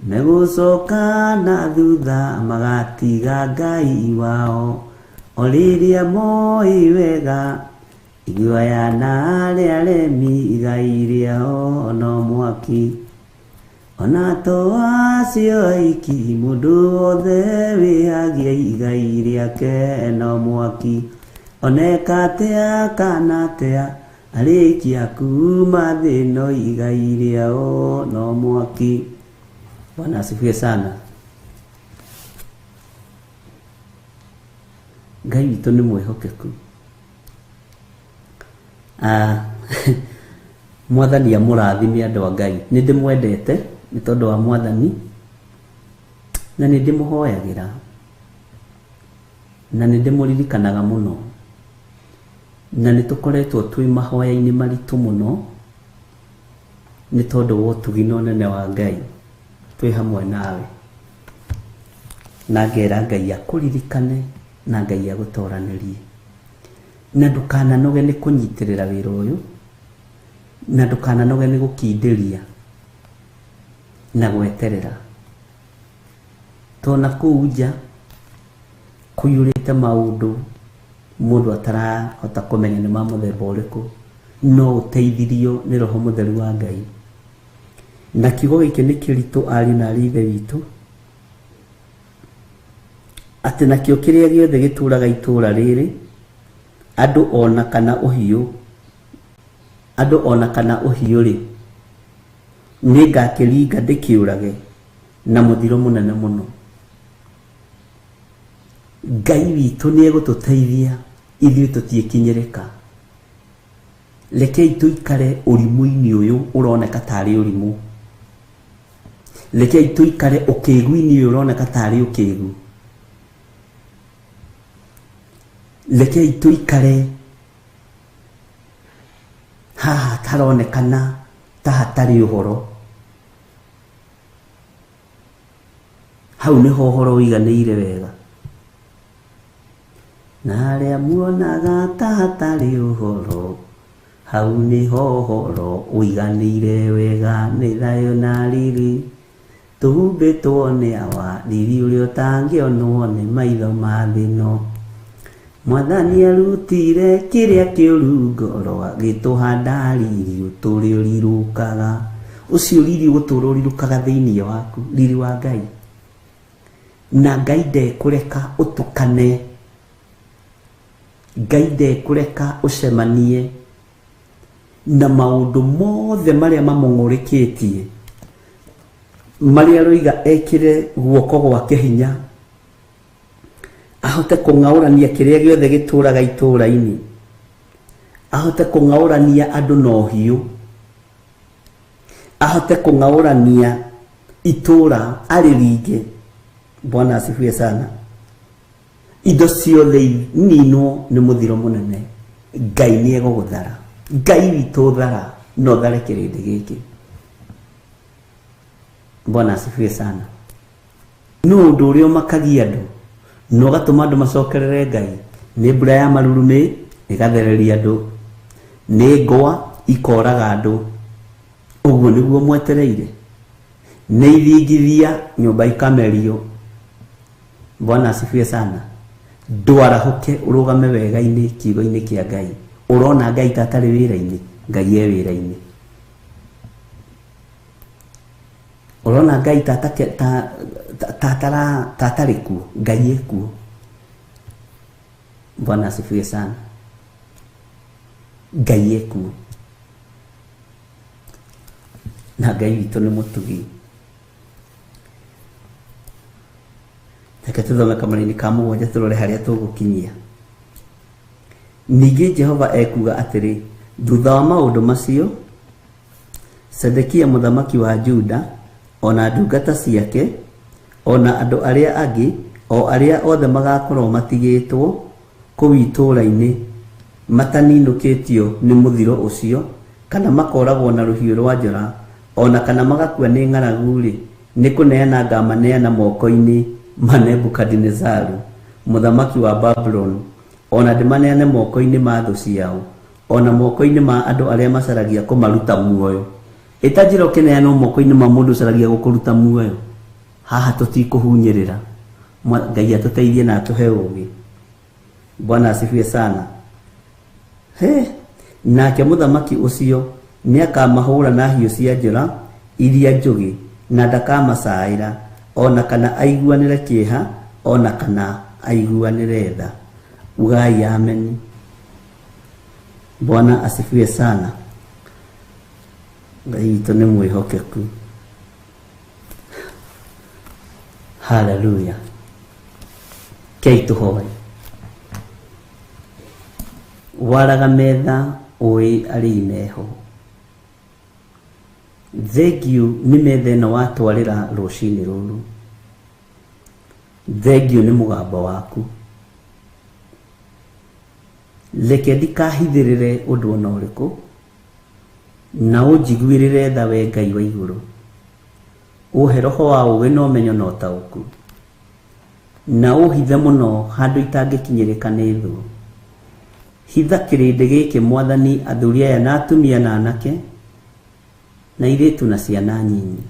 megũcoka na thutha magatiga Ngai wao. O rĩrĩa moĩ wega iguoya na arĩa aremi, igai rĩao no mwaki. Ona to acio aiki, mũndũ wothe wĩhagia igai rĩake no mwaki. Oneka atĩa kana atĩa, arĩkia kuma thĩ no igai rĩao no mwaki. Bwana asifiwe sana. Ngai witũ nĩ mwĩhokeku. Mwathani amũrathime andũ a Ngai. Nĩ ndĩmwendete nĩ tondũ wa Mwathani, na nĩ ndĩmũhoyagĩra, na nĩ ndĩmũririkanaga mũno, na nĩ tũkoretwo twĩ mahoya-inĩ maritũ mũno nĩ tondũ wa ũtugi na ũnene wa Ngai twĩ hamwe nawe. Na ngera Ngai akũririkane na Ngai agũtoranĩrie, na ndũkananoge nĩ kũnyitĩrĩra wĩra ũyũ, na ndũkananoge nĩ gũkindĩria na gweterera. Tona kũu nja kũiyũrĩte maũndũ mũndũ atarahota kũmenya nĩ ma mũthemba ũrĩkũ, no ũteithirio nĩ Roho Mũtheru wa Ngai. Na kiugo gĩkĩ nĩ kĩritũ ariũ na arĩ ithe witũ, atĩ nakĩo kĩrĩa gĩothe gĩtũũraga itũũra rĩrĩ, andũ ona kana ũhiũ, andũ ona kana ũhiũ-rĩ, nĩngakĩringa ndĩkĩũrage na mũthiro mũnene mũno. Ngai witũ nĩegũtũteithia ithuĩ tũtiĩkinyĩrĩka. Rekei tũikare ũrimũ-inĩ ũyũ ũroneka tarĩ ũrimũ. Rekei tũikare ũkĩgu-inĩ ũyũ ũroneka tarĩ ũkĩgu. Rekei tũikare haha taronekana ta hatarĩ ũhoro. Hau nĩho ũhoro ũiganĩire wega. Na arĩa muonaga ta hatarĩ ũhoro, hau nĩho ũhoro ũiganĩire wega. Nĩ thayũ na riri tũhumbĩtwo nĩ awa, riri ũrĩa ũtangĩonwo nĩ maitho ma thĩ ĩno. Mwathani arutire kĩrĩa kĩũru ngoro, agĩtũhanda riri ũtũũre ũrirũkaga. Ũcio riri ũgũtũũra ũrirũkaga thĩinĩ waku, riri wa Ngai. Na Ngai ndekũreka ũtukane, Ngai ndekũreka ũcemanie na maũndũ mothe marĩa mamũng'ũrĩkĩtie, marĩa aroiga ekĩre guoko gwake hinya ahote kũng'aũrania kĩrĩa gĩothe gĩtũũraga itũũra-inĩ, ahote kũng'aũrania andũ na ũhiũ, ahote kũng'aũrania itũũra arĩringe. Bwana asifiwe sana. Indo ciothe ininwo nĩ mũthiro mũnene. Ngai nĩ egũgũthara. Ngai witũ thara, no thare kĩrĩndĩ gĩkĩ. Bwana asifiwe sana. No ũndũ ũrĩa ũmakagia andũ na ũgatũma andũ macokerere Ngai nĩ mbura ya marurumĩ ĩgathereria andũ, nĩ ngwa ikoraga andũ. Ũguo nĩguo mwetereire? Nĩ ithingithia nyũmba ikamerio. Bwana asifiwe sana. Ndwarahũke ũrũgame wega-inĩ kiugo-inĩ kĩa Ngai. Ũrona Ngai ta atarĩ wĩra-inĩ? Ngai e wĩra-inĩ. Ũrona Ngai ta atarĩ kuo? Ngai e kuo. Bwana asifiwe sana. Ngai e kuo. Na Ngai witũ nĩ mũtugi. Reke tũthome kamũraini ka mũgwanja tũrore harĩa tũgũkinyia. Ningĩ Jehova ekuuga atĩrĩ, thutha wa maũndũ macio, Zedekia mũthamaki wa Juda, o na ndungata ciake, o na andũ arĩa angĩ, o arĩa othe magakorũo matigĩtwo kũu itũũra-inĩ mataninũkĩtio nĩ mũthiro ũcio, kana makooragwo na rũhiũ rwa njora, o na kana magakua nĩ ng'aragu-rĩ, nĩ kũneana ngamaneana moko-inĩ ma Nebukadinezaru, mũthamaki wa Babuloni, o na ndĩmaneane moko-inĩ ma thũ ciao, o na moko-inĩ ma andũ arĩa macaragia kũmaruta muoyo. Ĩta njĩra ũkĩneanwo moko-inĩ ma mũndũ ũcaragia gũkũruta muoyo. Haha tũtikũhunyĩrĩra. Ngai atũteithie na atũhe ũũgĩ. Bwana asifiwe sana. He! Nake mũthamaki ũcio nĩakamahũũra na hiũ cia njora iria njũgĩ, na ndakamacaĩra, o na kana aiguanĩre kĩeha, o na kana aiguanĩre tha. Ugai ameni. Bwana asifiwe sana. Ngai witũ nĩ mwĩhokeku. Haleluya. Kei tũhoe. Waraga metha ũĩ arĩi meho. Thengiũ nĩ metha ĩno watwarĩra rũcinĩ rũrũ. Thengiũ nĩ mũgambo waku. Reke ndikahithĩrĩre ũndũ ona ũrĩkũ, na ũnjiguĩrĩre tha we Ngai wa igũrũ. Ũhe roho wa ũũgĩ na ũmenyo na ũtaũku, na ũhithe mũno handũ itangĩkinyĩrĩka nĩ thũ. Hitha kĩrĩndĩ gĩkĩ, Mwathani, athuri aya na atumia na anake, na airĩtu na ciana nyinyi.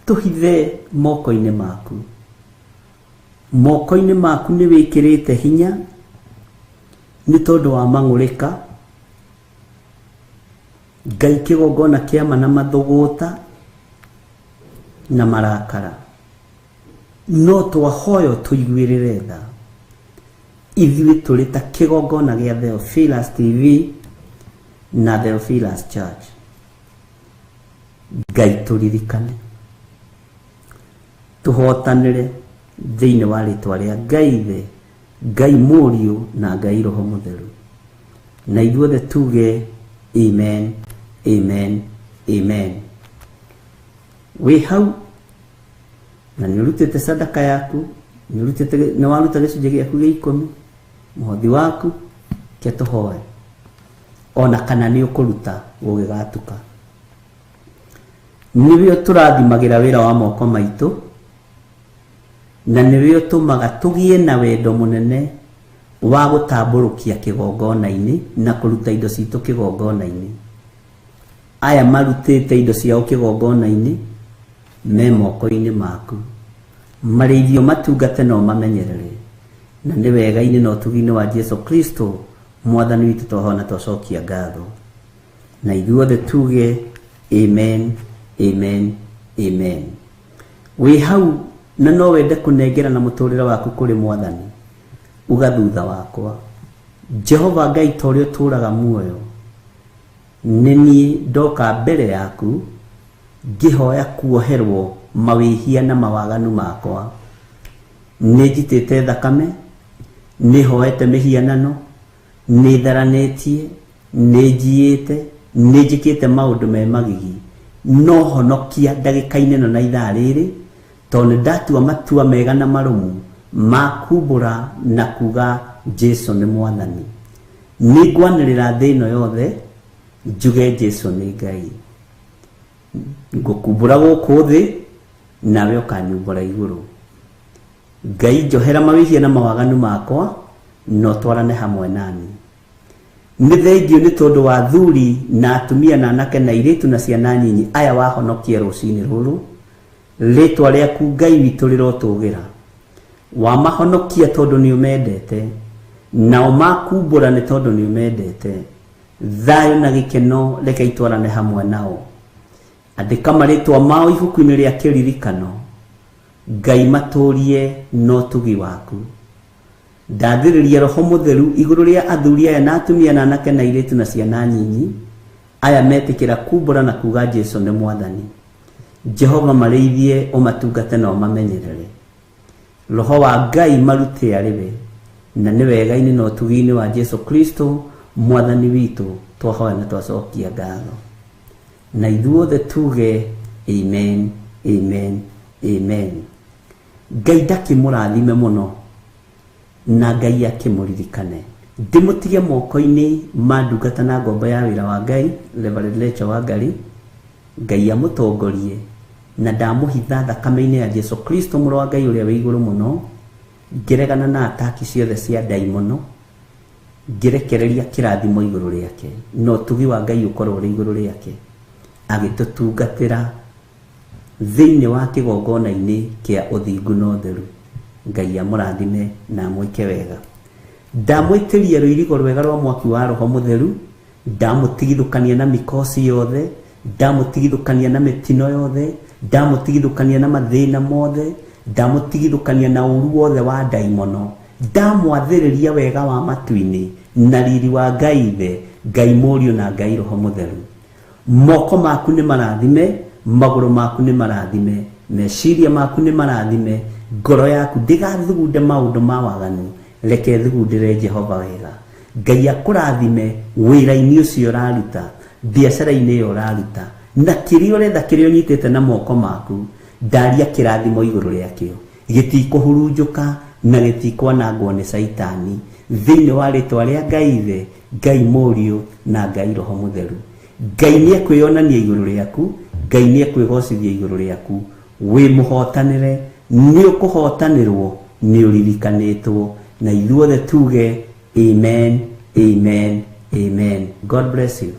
Tũhithe moko-inĩ maku. Moko-inĩ maku nĩ wĩkĩrĩte hinya nĩ tondũ wa mang'ũrĩka. Ngai kĩgongona kĩama na mathũgũta na marakara, no twahoyo tũiguĩrĩre tha. Ithuĩ tũrĩ ta kĩgongona gĩa Theophilus TV na Theophilus Church. Ngai tũririkane, tũhotanĩre thĩinĩ wa rĩtwa rĩa Ngai Ithe, Ngai Mũriũ na Ngai Roho Mũtheru, na ithuothe tuge amen, amen, amen. Wĩ hau na nĩ ũrutĩte sadaka yaku, nĩ ũrutĩte, nĩ waruta gĩcunjĩ gĩaku gĩa ikũmi, mũhothi waku, ke tũhoe ona kana nĩ ũkũruta gũgĩgatuka. Nĩwe ũtũrathimagĩra wĩra wa moko maitũ, na nĩwe ũtũmaga tũgĩe na wendo mũnene wa gũtambũrũkia kĩgongona-inĩ na kũruta indo citũ kĩgongona-inĩ. Aya marutĩte indo ciao kĩgongona-inĩ me moko-inĩ maku, marĩithio matungate na ũmamenyerere, na nĩ wega-inĩ na ũtugi-inĩ wa Jesu Kristo mwathani witũ twahona twacokia ngatho, na ithuothe tuge amen, amen, amen. Wĩ hau na no wende kũnengera na mũtũrĩre waku kũrĩ mwathani, uga thutha wakwa, Jehova Ngai ta ũrĩa ũtũũraga muoyo, nĩ niĩ ndoka mbere yaku ngĩhoya kuoherwo mawĩhia na mawaganu makwa. Nĩ njitĩte thakame, nĩ hoete mĩhianano, nĩ tharanĩtie, nĩ njiĩte, nĩ njĩkĩte maũndũ me magigi, no honokia ndagĩka-inĩ ĩno na ithaa rĩrĩ, tondũ nĩ ndatua matua mega na marũmu ma kumbũra na kuga Jesu nĩ mwathani. Nĩ ngwanĩrĩra thĩ ĩno yothe njuge Jesu nĩ Ngai. Ngũkumbũra gũkũ thĩ nawe ũkanyumbũra igũrũ. Ngai njohera mawĩhia na mawaganu makwa, no twarane hamwe nani. Nĩ thengio nĩ tondũ wa athuri na atumia na anake na airĩtu na ciana nyinyi aya wahonokia rũcinĩ rũrũ. Rĩtwa rĩaku Ngai witũ rĩrotũgĩra. Wamahonokia tondũ nĩ ũmendete, nao makumbũra nĩ tondũ nĩ ũmendete. Thayũ na gĩkeno reke itwarane hamwe nao. Andĩka marĩtwa mao ibuku-inĩ rĩa kĩririkano. Ngai matũrie na ũtugi waku. Ndathĩrĩria Roho Mũtheru igũrũ rĩa athuri aya na atumia na anake na airĩtu na ciana nyinyi aya metĩkĩra kumbũra na kuga Jesu nĩ mwathani. Jehova marĩithie ũmatungate na ũmamenyerere. Roho wa Ngai marute arĩ we, na nĩ wega-inĩ na ũtugi-inĩ wa Jesu Kristo mwathani witũ twahoya na twacokia ngatho, na ithuothe tuge amen, amen, amen. Ngai ndakĩmũrathime mũno na Ngai akĩmũririkane. Ndĩmũtige moko-inĩ ma ndungata na ngombo ya wĩra wa Ngai Reverend Rachel Wangari. Ngai amũtongorie na ndamũhitha thakame-inĩ ya Jesu Kristo mũrũ wa Ngai ũrĩa wĩ igũrũ mũno, ngĩregana na ataki ciothe cia ndaimono, ngĩrekereria kĩrathimo igũrũ rĩake na ũtugi wa Ngai ũkorwo ũrĩ igũrũ rĩake, agĩtũtungatĩra thĩinĩ wa kĩgongona-inĩ kĩa ũthingu na ũtheru. Ngai amũrathime na amwĩke wega. Ndamwĩtĩria rũirigo rwega rwa mwaki wa Roho Mũtheru, ndamũtigithũkania na mikosi yothe, ndamũtigithũkania na mĩtino yothe, ndamũtigithũkania na mathĩna mothe, ndamũtigithũkania na ũru wothe wa ndaimono, ndamwathĩrĩria wega wa matu-inĩ na riri wa Ngai Ithe, Ngai Mũriũ na Ngai Roho Mũtheru. Moko maku nĩ marathime, magũrũ maku nĩ marathime, meciria maku nĩ marathime, ngoro yaku ndĩgathugunde maũndũ ma waganu, reke thugundĩre Jehova wega. Ngai akũrathime wĩra-inĩ ũcio ũraruta, biacara-inĩ ĩyo ũraruta, na kĩrĩa ũretha, kĩrĩa ũnyitĩte na moko maku, ndaria kĩrathimo igũrũ rĩakĩo, gĩtikũhurunjũka na gĩtikwanangwo nĩ Caitani, thĩinĩ wa rĩtwa rĩa Ngai Ithe, Ngai Mũriũ na Ngai Roho Mũtheru. Ngai nĩ ekwĩyonania igũrũ rĩaku, Ngai nĩ ekwĩgocithia igũrũ rĩaku. Wĩ mũhotanĩre, nĩ ũkũhotanĩrwo, nĩ ũririkanĩtwo, na ithuothe tuge amen, amen, amen. God bless you.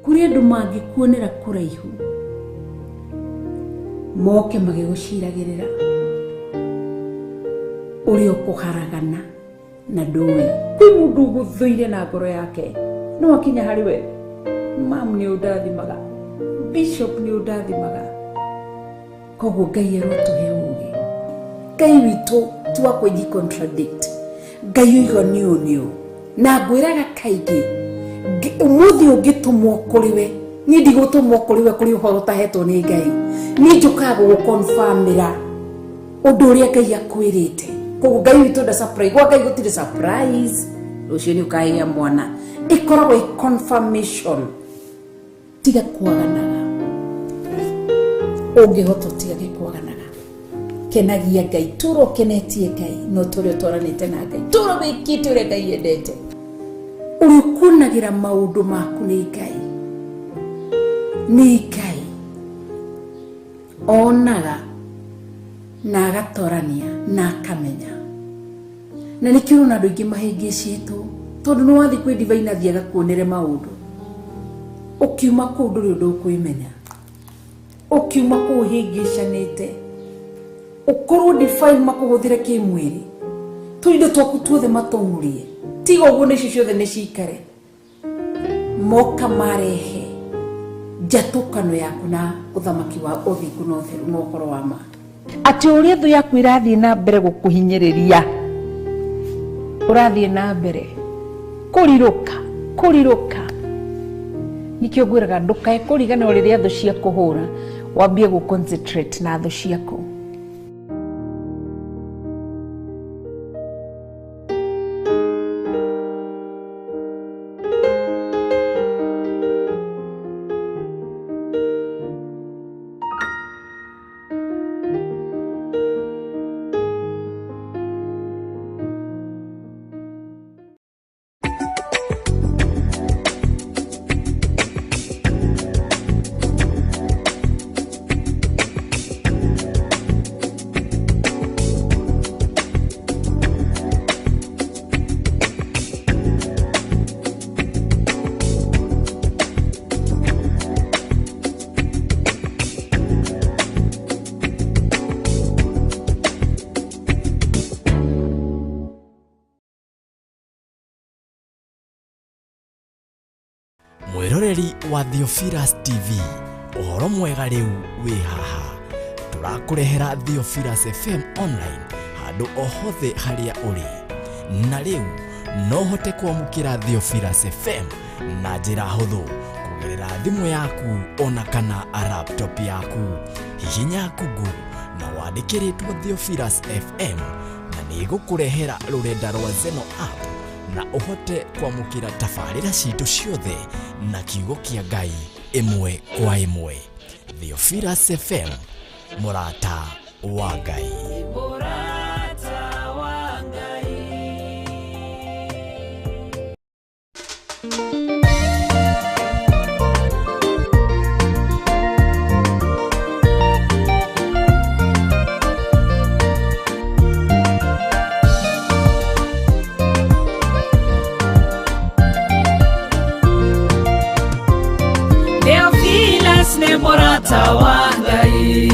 Kũrĩ andũ mangĩkuonera kũraihu moke magĩgũciragĩrĩra ũrĩa ũkũharagana na ndũĩ. Kwĩ mũndũ ũgũthũire na ngoro yake no akinya harĩ we, mam nĩ ũndathimaga, bishop nĩ ũndathimaga. Koguo Ngai arotũhe ũgĩ. Ngai witũ ti wa kwĩji contradict. Ngai oiga nĩ ũũ nĩ ũũ. Na ngwĩraga kaingĩ ũmũthĩ ũngĩtũmwo kũrĩ we, niĩ ndigũtũmwo kũrĩ we kũrĩ ũhoro ũtahetwo nĩ Ngai. Niĩ njũkaga gũgũconfirmĩra ũndũ ũrĩa Ngai akwĩrĩte. Koguo Ngai witũ nda surprise. Gwa Ngai gũtirĩ surprise. Rũciũ nĩ ũkagĩa mwana. Ĩkoragwo ĩ confirmation. Tiga kwaganaga. Ũngĩhota ũtigage kwaganaga. Kenagia Ngai. Tũra ũkenetie Ngai no tũrĩa ũtwaranĩte na Ngai. Tũra wĩkĩte ũrĩa Ngai endete. Ũrĩa ũkuonagĩra maũndũ maku nĩ Ngai. Nĩ Ngai. Onaga na agatorania na akamenya. Na nĩkĩo ũrona andũ aingĩ mahĩngĩcĩtwo tondũ nĩ wathiĩ kwĩ divine athiĩ agakuonere maũndũ. Ũkiuma kũu ndũrĩ ũndũ ũkwĩmenya. Ũkiuma kũu ũhĩngĩcanĩte. Ũkorwo divine makũhũthĩre kĩmwĩrĩ. Tũindo twaku tuothe matũng'ũrie. Tiga ũguo nĩ icio ciothe nĩ cikare. Moka marehe njatũkano yaku na ũthamaki wa ũthingu na ũtheru na ũhoro wa ma. Atĩ ũrĩa thũ yaku ĩrathiĩ na mbere gũkũhinyĩrĩria, ũrathiĩ na mbere kũrirũka kũrirũka. Nĩkĩo ngwĩraga ndũkae kũriganĩrwo rĩrĩa thũ ciakũhũra, wambie gũ concentrate na thũ ciaku. Mwĩroreri wa Theophilus TV, ũhoro mwega rĩu wĩ haha. Tũrakũrehera Theophilus FM online handũ o hothe harĩa ũrĩ. Na rĩu no ũhote kwamũkĩra Theophilus FM na njĩra hũthũ kũgerera thimũ yaku ona kana laptop yaku. Hihinya Google na wandĩke rĩtwa Theophilus FM na nĩ ĩgũkũrehera rũrenda rwa Zeno app na ũhote kwamũkĩra tabarĩra citũ ciothe na kiugo kĩa Ngai ĩmwe kwa ĩmwe. Theophilus FM, mũrata wa Ngai. Mũrata wa Ngai. Theophilus nĩ mũrata wa Ngai,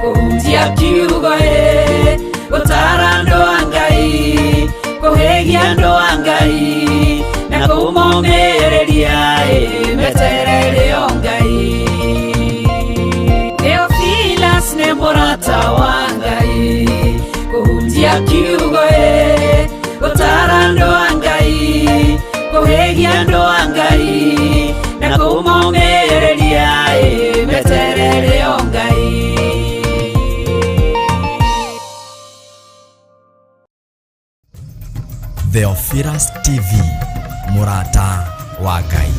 kũhunjia kiugo ĩ, gũtara andũ a Ngai, kũhĩgia andũ a Ngai, na kũmomĩrĩria ĩ, meterere o Ngai. Theophilus nĩ mũrata wa Ngai, kũhunjia kiugo ĩ, gũtara andũ a Ngai, kũhĩgia andũ a Ngai, na kũmomĩrĩria ĩ, meterere o Ngai. Theophilus TV, mũrata wa Ngai.